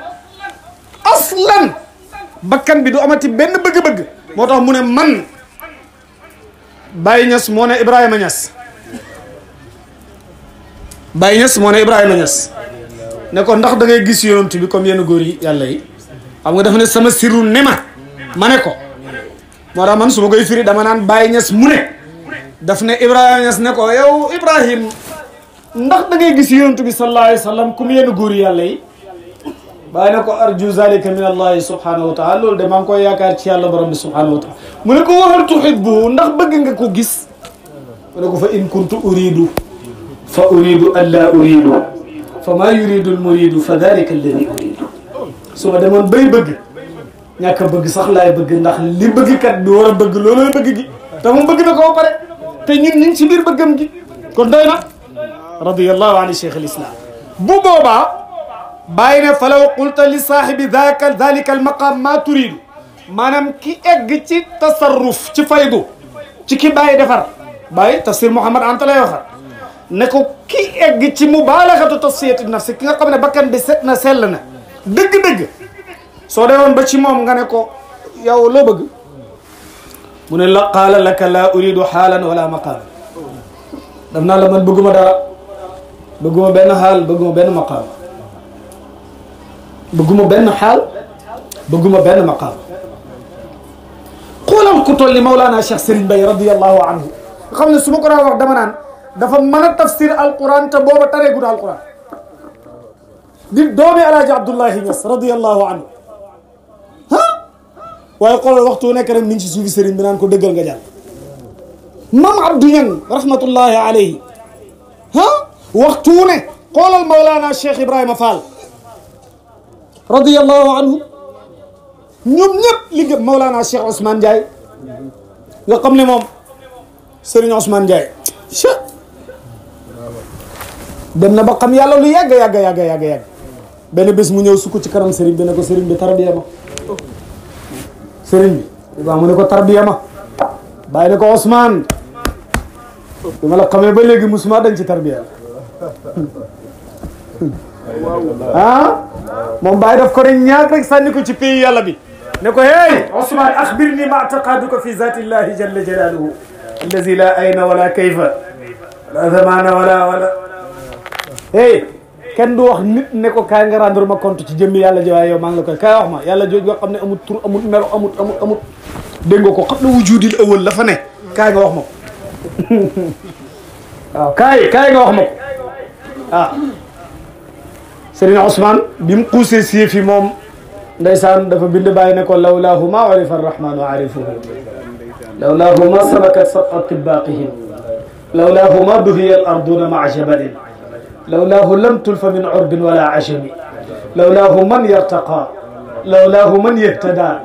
bakkan bi du amati benn bëgg-bëgg moo tax mu ne man Baye Niass moo ne Ibrahima Niass Baye Niass moo ne Ibrahima Niass ne ko ndax da ngay gis yonent bi comme yenn góor yi yàlla yi xam nga dafa ne sama sirru ne ma ne ko moo tax man su ma koy firi dama naan Baye Niass mu ne daf ne Ibrahima Niass ne ko yow Ibrahim ndax da ngay gis yonent bi sallallahu alayhi wa sallam ku mu yenn góor yàlla yi bàyyi na ko arju zalika min allahi subhanahu wa taala loolu de maa ngi koy yaakaar ci yàlla borom bi subhanahu wa taala mu ne ko waxal tuhibbu ndax bëgg nga ko gis mu ne ko fa in kuntu uridu fa uridu an la uridu fa maa yuridu al muridu fa dalika alladi uridu su ma demoon bay bëgg ñàkk a bëgg sax laay bëgg ndax li bëggkat bi war a bëgg loolooy bëgg gi te moom bëgg na ko ba pare te ñun ñu ngi ci biir bëggam gi kon doy na radiyallahu an cheikh al islam bu boobaa bàyyi ne falaw qulta li saahibi dalika al maqam maa turidu maanaam ki egg ci tasarruf ci faydu ci ki bàyyi defar bàyyi tafsir Mouhamad Anta lay waxal ne ko ki egg ci mubaalaxatu tasfiyati nafsi ki nga xam ne bakkan bi set na sell na dëgg-dëgg soo demoon ba ci moom nga ne ko yow loo bëgg mu ne la qaala laka laa uridu xaalan wala maqaaman daf naa la man bëgguma dara bëgguma benn xaal bëgguma benn maqaam bëgguma benn xaal bëgguma benn maqaam xoolal ku toll ni Mawlana Cheikh Serigne Baye radiyallahu anhu nga xam ne su ma ko daan wax dama naan dafa mën a tafsir alquran te booba tareegul alquran di doomi alaaji Abdullahi Niass radiyallahu anhu waaye xoolal waxtu nekk rek mi ngi ci suufi Serigne bi naan ko dëggal nga jàll mam Abdou Niang rahmatullahi alayhi waxtu ne xoolal Mawlana Cheikh Ibrahima Fall radiyallahu anhu ñoom ñëpp li gëm Mawlana Cheikh Ousmane Ndiaye nga xam ne moom Serigne Ousmane Ndiaye dem na ba xam yàlla lu yàgg benn bés mu ñëw sukk ci kanam Serigne bi ne ko Serigne bi tarbiya ma Serigne bi waaw mu ne ko tarbiya ma bàyyi ne ko Ousmane bi ma la xamee ba léegi musuma dañ ci tarbiya moom bàyyi daf ko rek ñaar rek sànni ko ci pays yàlla bi ne ko hey Ousmane axbirni ma taqaduka fi zatillahi jalla jalaluhu allazi la ayna wala kayfa wala zamana wala hey kenn du wax nit ne ko kaay nga rendre ma compte ci jëmmi yàlla ji waaye yow maa ngi la koy kaay wax ma yàlla jooju nga xam ne amut tur amut melo amut dégg nga ko xam ne wujudil awal la fa ne kaay nga wax ma ko waaw kaay nga wax ma ko ah Serigne Ousmane bi mu xuusee si fi moom ndeysaan dafa bind bàyyi ne ko lawlaahu ma arifa arrahmanu arifuhu lawlaahu ma sabakat sabqa tibaqihim lawlaahu ma duhiya al arduna maa jabalin lawlaahu lam tulfa min urbin wala ajami lawlaahu man yartaqa lawlaahu man yahtada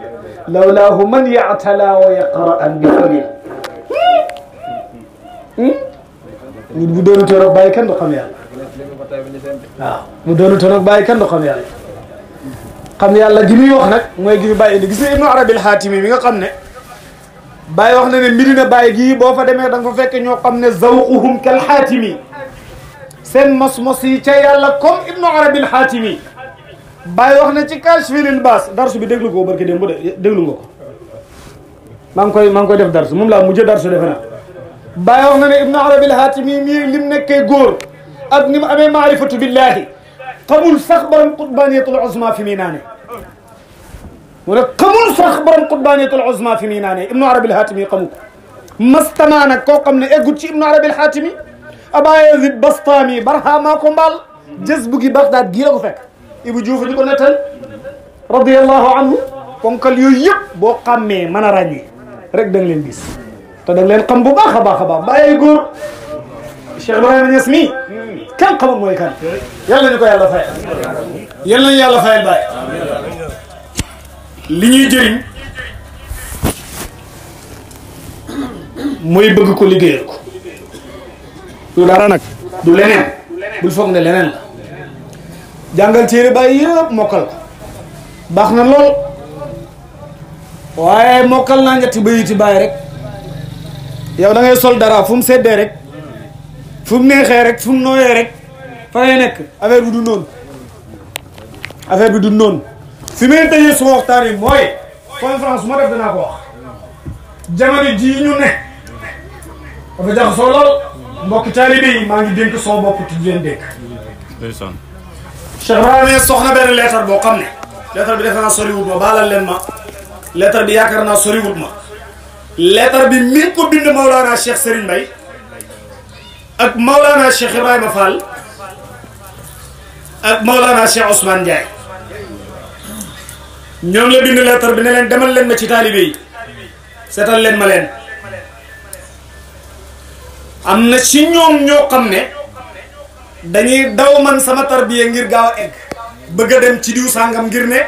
lawlaahu man yactala wa yaqra'an bi falin nit bu doonu toog bàyyi kenn du xam yàlla waaw bu doonu toog bàyyi kenn du xam yàlla xam yàlla gi muy wax nag mooy gi muy bàyyi indi gis nga Ibnu Arabi al-Xaatimi mi nga xam ne bàyyi wax na ne Medina Baye gii boo fa demee da nga fa fekk ñoo xam ne zawquhum kal Xaatimi seen mos-mos yi ca yàlla comme Ibnu Arabi al-Xaatimi bàyyi wax na ci Kaashifil Baas darsu bi déglu ko barke démb de déglu nga ko maa ngi koy def darsu moom laa mujjee darsu defe naa bàyyi wax na ne Ibnu Arabi al-Xaatimi mii lim nekkee góor ak ni mu amee maarifatu billahi xamul sax borom qutbaniyatul uzma fi muy naane mu ne xamul sax borom qutbaniyatul uzma fi muy naane Ibnu Arabi al-Xaatimi xamu ko mastamaa nag koo xam ne eggut ci Ibnu Arabi al-Xaatimi Aba Yazid Bastami barhama ko mbaal jës bu gi Bagdad gii la ko fekk Ibu Juuf di ko nettal radiyallahu anhu ponkal yooyu yëpp boo xàmmee mën a ràññee rek da nga leen gis te da nga leen xam bu baax a baax bàyyi góor Cheikh Ibrahima Niass mii kenn xamul mooy kan yàlla ñu ko yàlla fayal yàlla nañu yàlla fayal bàyyi li ñuy jëriñ mooy bëgg ko liggéeyal ko du dara nag du leneen bul foog ne leneen la jàngal téere bàyyi yëpp mokkal ko baax na lool waaye mokkal naa ñetti bayiti bàyyi rek yow da ngay sol dara fu mu seddee rek fu mu neexee rek fu mu nooyee rek fa ngay nekk affaire bi du noonu affaire bi du noonu fi may tëjee suma waxtaan yi mooy conférence su ma def dinaa ko wax jamono jii ñu ne dafa jaxasoo lool mbokki taalibe yi maa ngi dénk soo bopp ti leen dénk Cheikh Ibrahima soxna benn lettre boo xam ne lettre bi defe naa soriwut ma baalal leen ma lettre bi yaakaar naa soriwut ma lettre bi mi ngi ko bind Mawlana Cheikh Serigne Mbaye ak Maulana Cheikh Ibrahima Fall ak Maulana Cheikh Ousmane Ndiaye ñoom la bind lettre bi ne leen demal leen ma ci taalibe yi seetal leen ma leen am na ci ñoom ñoo xam ne dañuy daw man sama tarbiya ngir gaaw a egg bëgg a dem ci diw sàngam ngir ne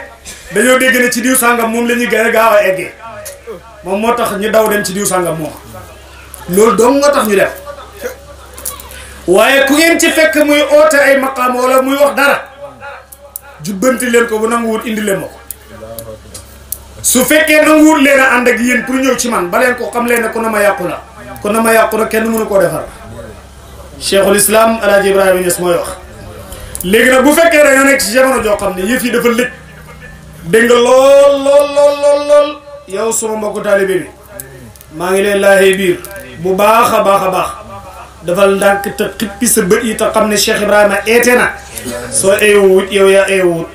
dañoo dégg ne ci diw sàngam moom la ñuy gën a gaaw a eggee moom moo tax ñu daw dem ci diw sàngam moom loolu dong nga tax ñu def waaye ku ngeen ci fekk muy oote ay maqaam wala muy wax dara jubbanti leen ko bu nanguwut indi leen ma ko su fekkee nanguwut leen a ànd ak yéen pour ñëw ci man ba leen ko xam leen ne ku na ma yàqu la ku na ma yàqu la kenn mënu koo defar cheikhul islam alaaji Ibrahima Niass mooy wax léegi nag bu fekkee dañoo nekk ci jamono joo xam ne yëf yi dafa lëj dégg nga lool yow suma mbokku taalibe bi maa ngi leen laajee biir bu baax a baax dafal ndànk te xippi sa bët yi te xam ne Cheikh Ibrahima eete na soo eewut yow yaa eewut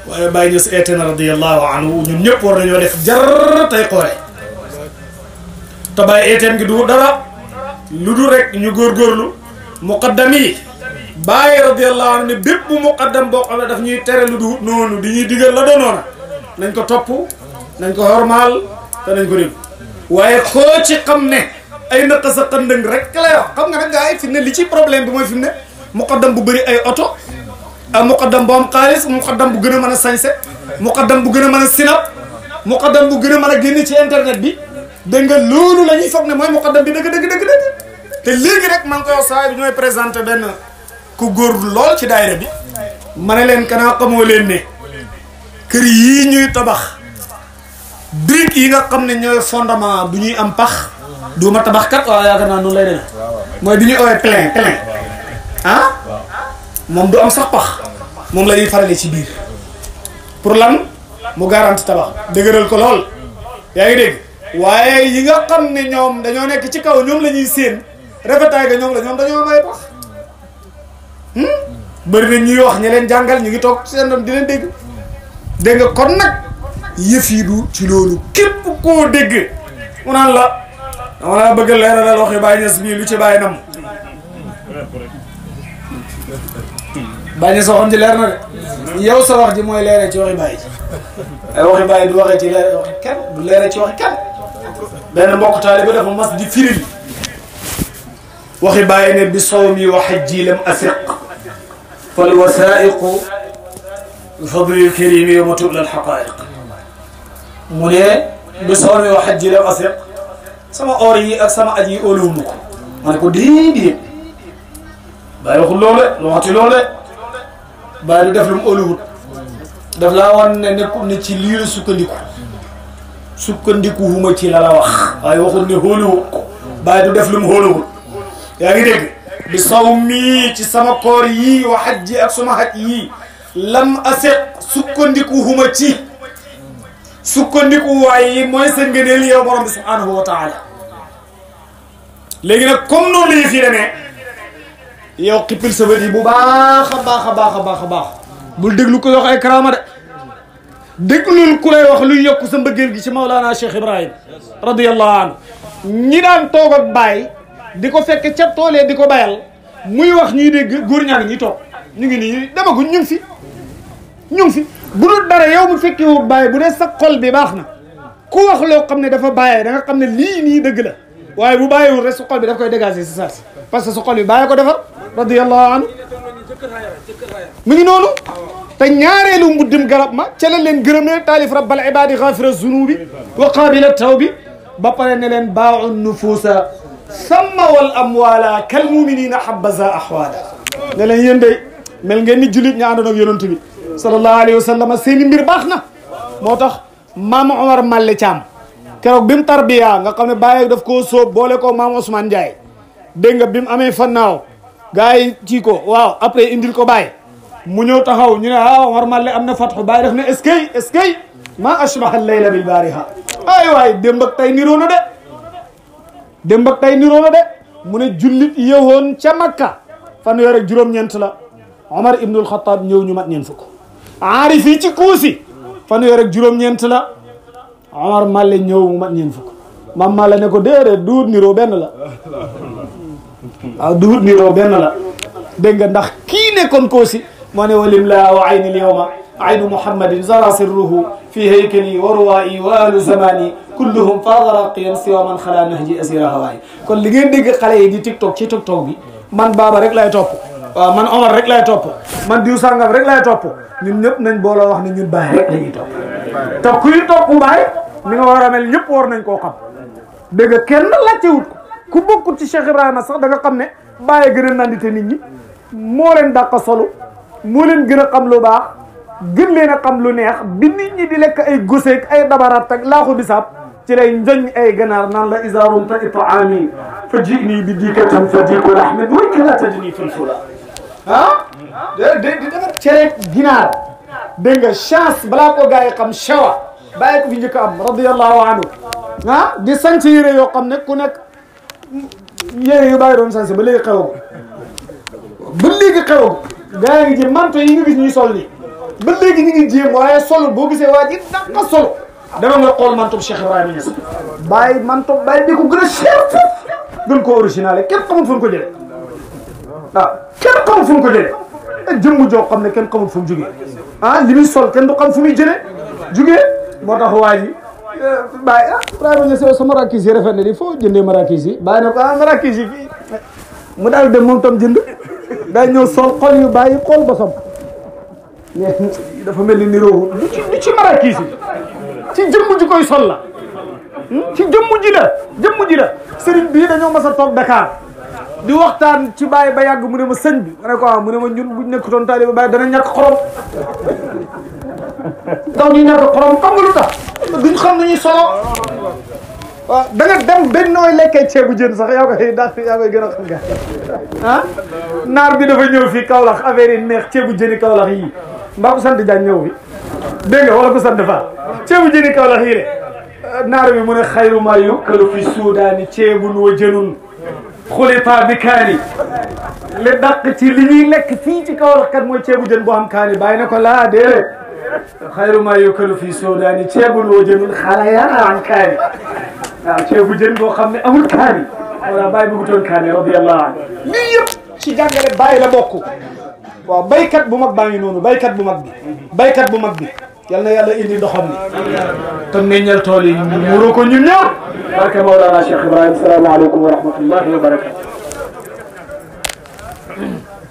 waaye Baye Niass eete na radiyallahu anhu ñun ñëpp war nañoo def jar tey xoole te Baye eeteem gi du dara lu dul rek ñu góorgóorlu muqaddam yi Baye radiyallahu anhu ne bépp muqaddam boo xam ne daf ñuy tere lu du noonu di ñuy digal la doonoona nañ ko topp nañ ko hormaal te nañ ko dégg waaye koo ci xam ne ay naka sa xandëng rek lay wax xam nga nag gars yi fi ne li ci problème bi mooy fi mu ne muqaddam bu bëri ay oto ak muqaddam bu am xaalis muqaddam bu gën a mën a sañse muqaddam bu gën a mën a sinap muqaddam bu gën a mën a génne ci internet bi dégg nga loolu la ñuy foog ne mooy muqaddam bi dëgg te léegi rek maa ngi koy wax saa bi ñooy présenté benn ku góor lool ci daayira bi ma ne leen kanaa xamoo leen ne kër yii ñuy tabax briques yi nga xam ne ñooy fondement bu ñuy am pax duuma tabax kat waaw yaakaar naa noonu lay demee mooy bi ñuy oowee plein ah moom du am sax pax moom la ñuy farale ci biir pour lan mu garanti tabax dëgëral ko lool yaa ngi dégg waaye yi nga xam ne ñoom dañoo nekk ci kaw ñoom la ñuy séen rafetaay ga ñoom dañoo may pax bëri na ñuy wax ñi leen jàngal ñu ngi toog seen doom di leen dégg nga kon nag yëf yi du ci loolu képp koo dégg mu naan la dama laa bëgg leeralal waxi Baye Niass bii lu ci Baye nam Baye Niass waxoon ci leer na de yow sa wax ji mooy leeree ci waxi Baye ji ay waxi Baye du waxee ci leer waxi kenn du leeree ci waxi kenn benn mbokk taalibe dafa mas di firil waxi Baye ne bi sawmi wa hajji lam asiq fal wasaiqu bi fadlil karimi yawma tubla al haqaiq mu ne bi sawmi wa hajji lam asiq sama or yi ak sama aj yi óoluwuma ko ma ne ko déedéet Baye waxul loole lu waxti loole Baye du def lu mu óoluwut daf laa wan ne nekkul ne ci lii la sukkandiku huma ci la wax waaye waxul ne óoluwut ko Baye du def lu mu óoluwut yaa ngi dégg bi sawmi ci sama koor yi wa hajji ak sama haj yi lam aseq sukkandiku huma ci sukkandiku waaye mooy seen ngëneel yow borom bi subhanahu wa taala léegi nag comme noonu la fii demee yow xippil sa bët yi bu baax a baax bul déglu ko wax ay karaama de déglul ku lay wax luy yokk sa mbëggeel gi ci Maulana Cheikh Ibrahim radiyallahu anhu ñi daan toog ak Baye di ko fekk ca toolee di ko bayal muy wax ñuy dégg góor ñaa ngi ñuy toog ñu ngi nii demaguñ ñu ngi fi bu dul dara yow mu fekkee wu Baye bu dee sa xol bi baax na ku wax loo xam ne dafa bàyyee da nga xam ne lii nii dëgg la waaye bu bàyyiwul rek su xol bi daf koy dégager si saa si parce que su xol bi bàyyee ko defar radiyallahu anhu mu ngi noonu te ñaareelu mbuddim garab ma ca la leen gërëm ne taalif rabbal ibadi ghafira zunubi wa qabila tawbi ba pare ne leen baa'u nufuusa samma wal amwala kal muminina habbaza ahwala ne leen yéen day mel ngeen ni julit ña àndoon ak yonent bi sallallahu alayhi wa sallam seeni mbir baax na moo tax maam Omar Malle Thiam keroog bi mu tarbiya nga xam ne Baye daf koo sóob boole ko maam Ousmane Ndiaye dégg nga bi mu amee fannaaw gars yi ci ko waaw après indil ko Baye mu ñëw taxaw ñu ne Omar Malle am na fatxu Baye def ne est-ce que ma ashbaha al-layla bil bariha ay waay démb ak tey niroo na de mu ne jullit yewoon ca Makka fanweer ak juróom-ñeent la Omar ibnul Xattaab ñëw ñu mat ñeent fukk aarif yi ci kuusi fanweer ak juróom-ñeent la Omar Malle ñëw mu mat ñeent fukk maam Malle ne ko déedéet duut niroo benn la waaw duhut niroo benn la dégg nga ndax kii nekkoon Koosi moo ne walim la wa ayni lyawma aynu muhammadin zara sirruhu fi haykali wa ruwaayi wa ahlu zamani kulluhum faada raqiyan siwa man xalaa nahji asira hawaayi kon li ngeen dégg xale yi di tiktok ci tiktok bi man Baba rek lay topp waaw man Omar rek lay topp man diw sàngam rek lay topp ñun ñëpp nañ booloo wax ne ñun Baye rek la ñuy topp te kuy topp Baye ni nga war a mel ñëpp war nañ koo xam dégg nga kenn laajtewut ku bokkut ci Cheikh Ibrahima sax da nga xam ne Baye gën a nandite nit ñi moo leen dàq solo moo leen gën a xam lu baax gën leen a xam lu neex bi nit ñi di lekk ay goseeg ay dabaraat ak laaxu bisaab ci lay njoñ ay ganaar naan la isaarum ta itaami fa jini bi diikatan fa diiku lahmin way ka la tadni fil fula di defar cere ginaar dégg nga chance balaa ko gars yi xam chewa bàyyi ko fi njëkk am radiyallahu anhu di sanc yére yoo xam ne ku nekk yére yu bàyyi doon sanc ba léegi xewagu ba léegi xewagu gars yi ngi ji manto yi nga gis ñuy sol nii ba léegi ñu ngi jéem waaye sol boo gisee waa ji danga solo dama nga xool mantob Cheikh Ibrahima Niass bàyyi mantob bàyyi di ko gën a cher foofu gën ko original kenn xamul fu ñu ko jëlee waaw kenn xamul fu ñu ko jëlee jëmm joo xam ne kenn xamul fu mu jugee li muy sol kenn du xam fu muy jëlee jugee moo tax waa ji bàyyi Ibrahima Niass sa marakis yi rafet na di foo jëndee marakis yi bàyyi na ko marakis yi fii mu daal dem moom tam jënd day ñëw sol xol yu bàyyi xool ba sam dafa mel ni niroo du ci marakis yi ci jëmm ji koy sol la ci jëmm ji la sëriñ bii dañoo mas a toog Dakar di waxtaan ci Baye ba yàgg mu ne ma sëñ bi ma ne ko mu ne ma ñun buñ nekkutoon taalibe Baye dana ñàkk xorom taw ñu ñàkk xorom xam nga lu tax duñ xam nañuy solo waaw da nga dem benn nooy lekkee ceebu jën sax yaa koy gën a xam nga naar bi dafa ñëw fii Kaolack affaire yi neex ceebu jëni Kaolack yi mbaa ko sant Diagne ñëw fi dégg nga wala ko sant Fall ceebu jëni Kaolack yi de naar bi mu ne xayru ma yukalu fi suudaani ceebun wa jënun xulipa bi kaani li dàq ci li ñuy lekk fii ci Kaolack kat mooy ceebu jën boo xam kaani bàyyi na ko laa déedéet xayru ma yukalu fi suudaani ceebun wa jënun xalayan an kaani waaw ceebu jën boo xam ne amul kaani wala bàyyi bëggutoon kaani radiyallahu anhu lii yëpp ci jàngale bàyyi la bokk waaw baykat bu mag baa ngi noonu baykat bu mag bi yal na yàlla indi ndoxam ni te meññal tool yi muuru ko ñun ñëpp barke Mawlana Cheikh Ibrahima salaamaaleykum wa rahmatullahi wa barakatu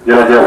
jërëjëf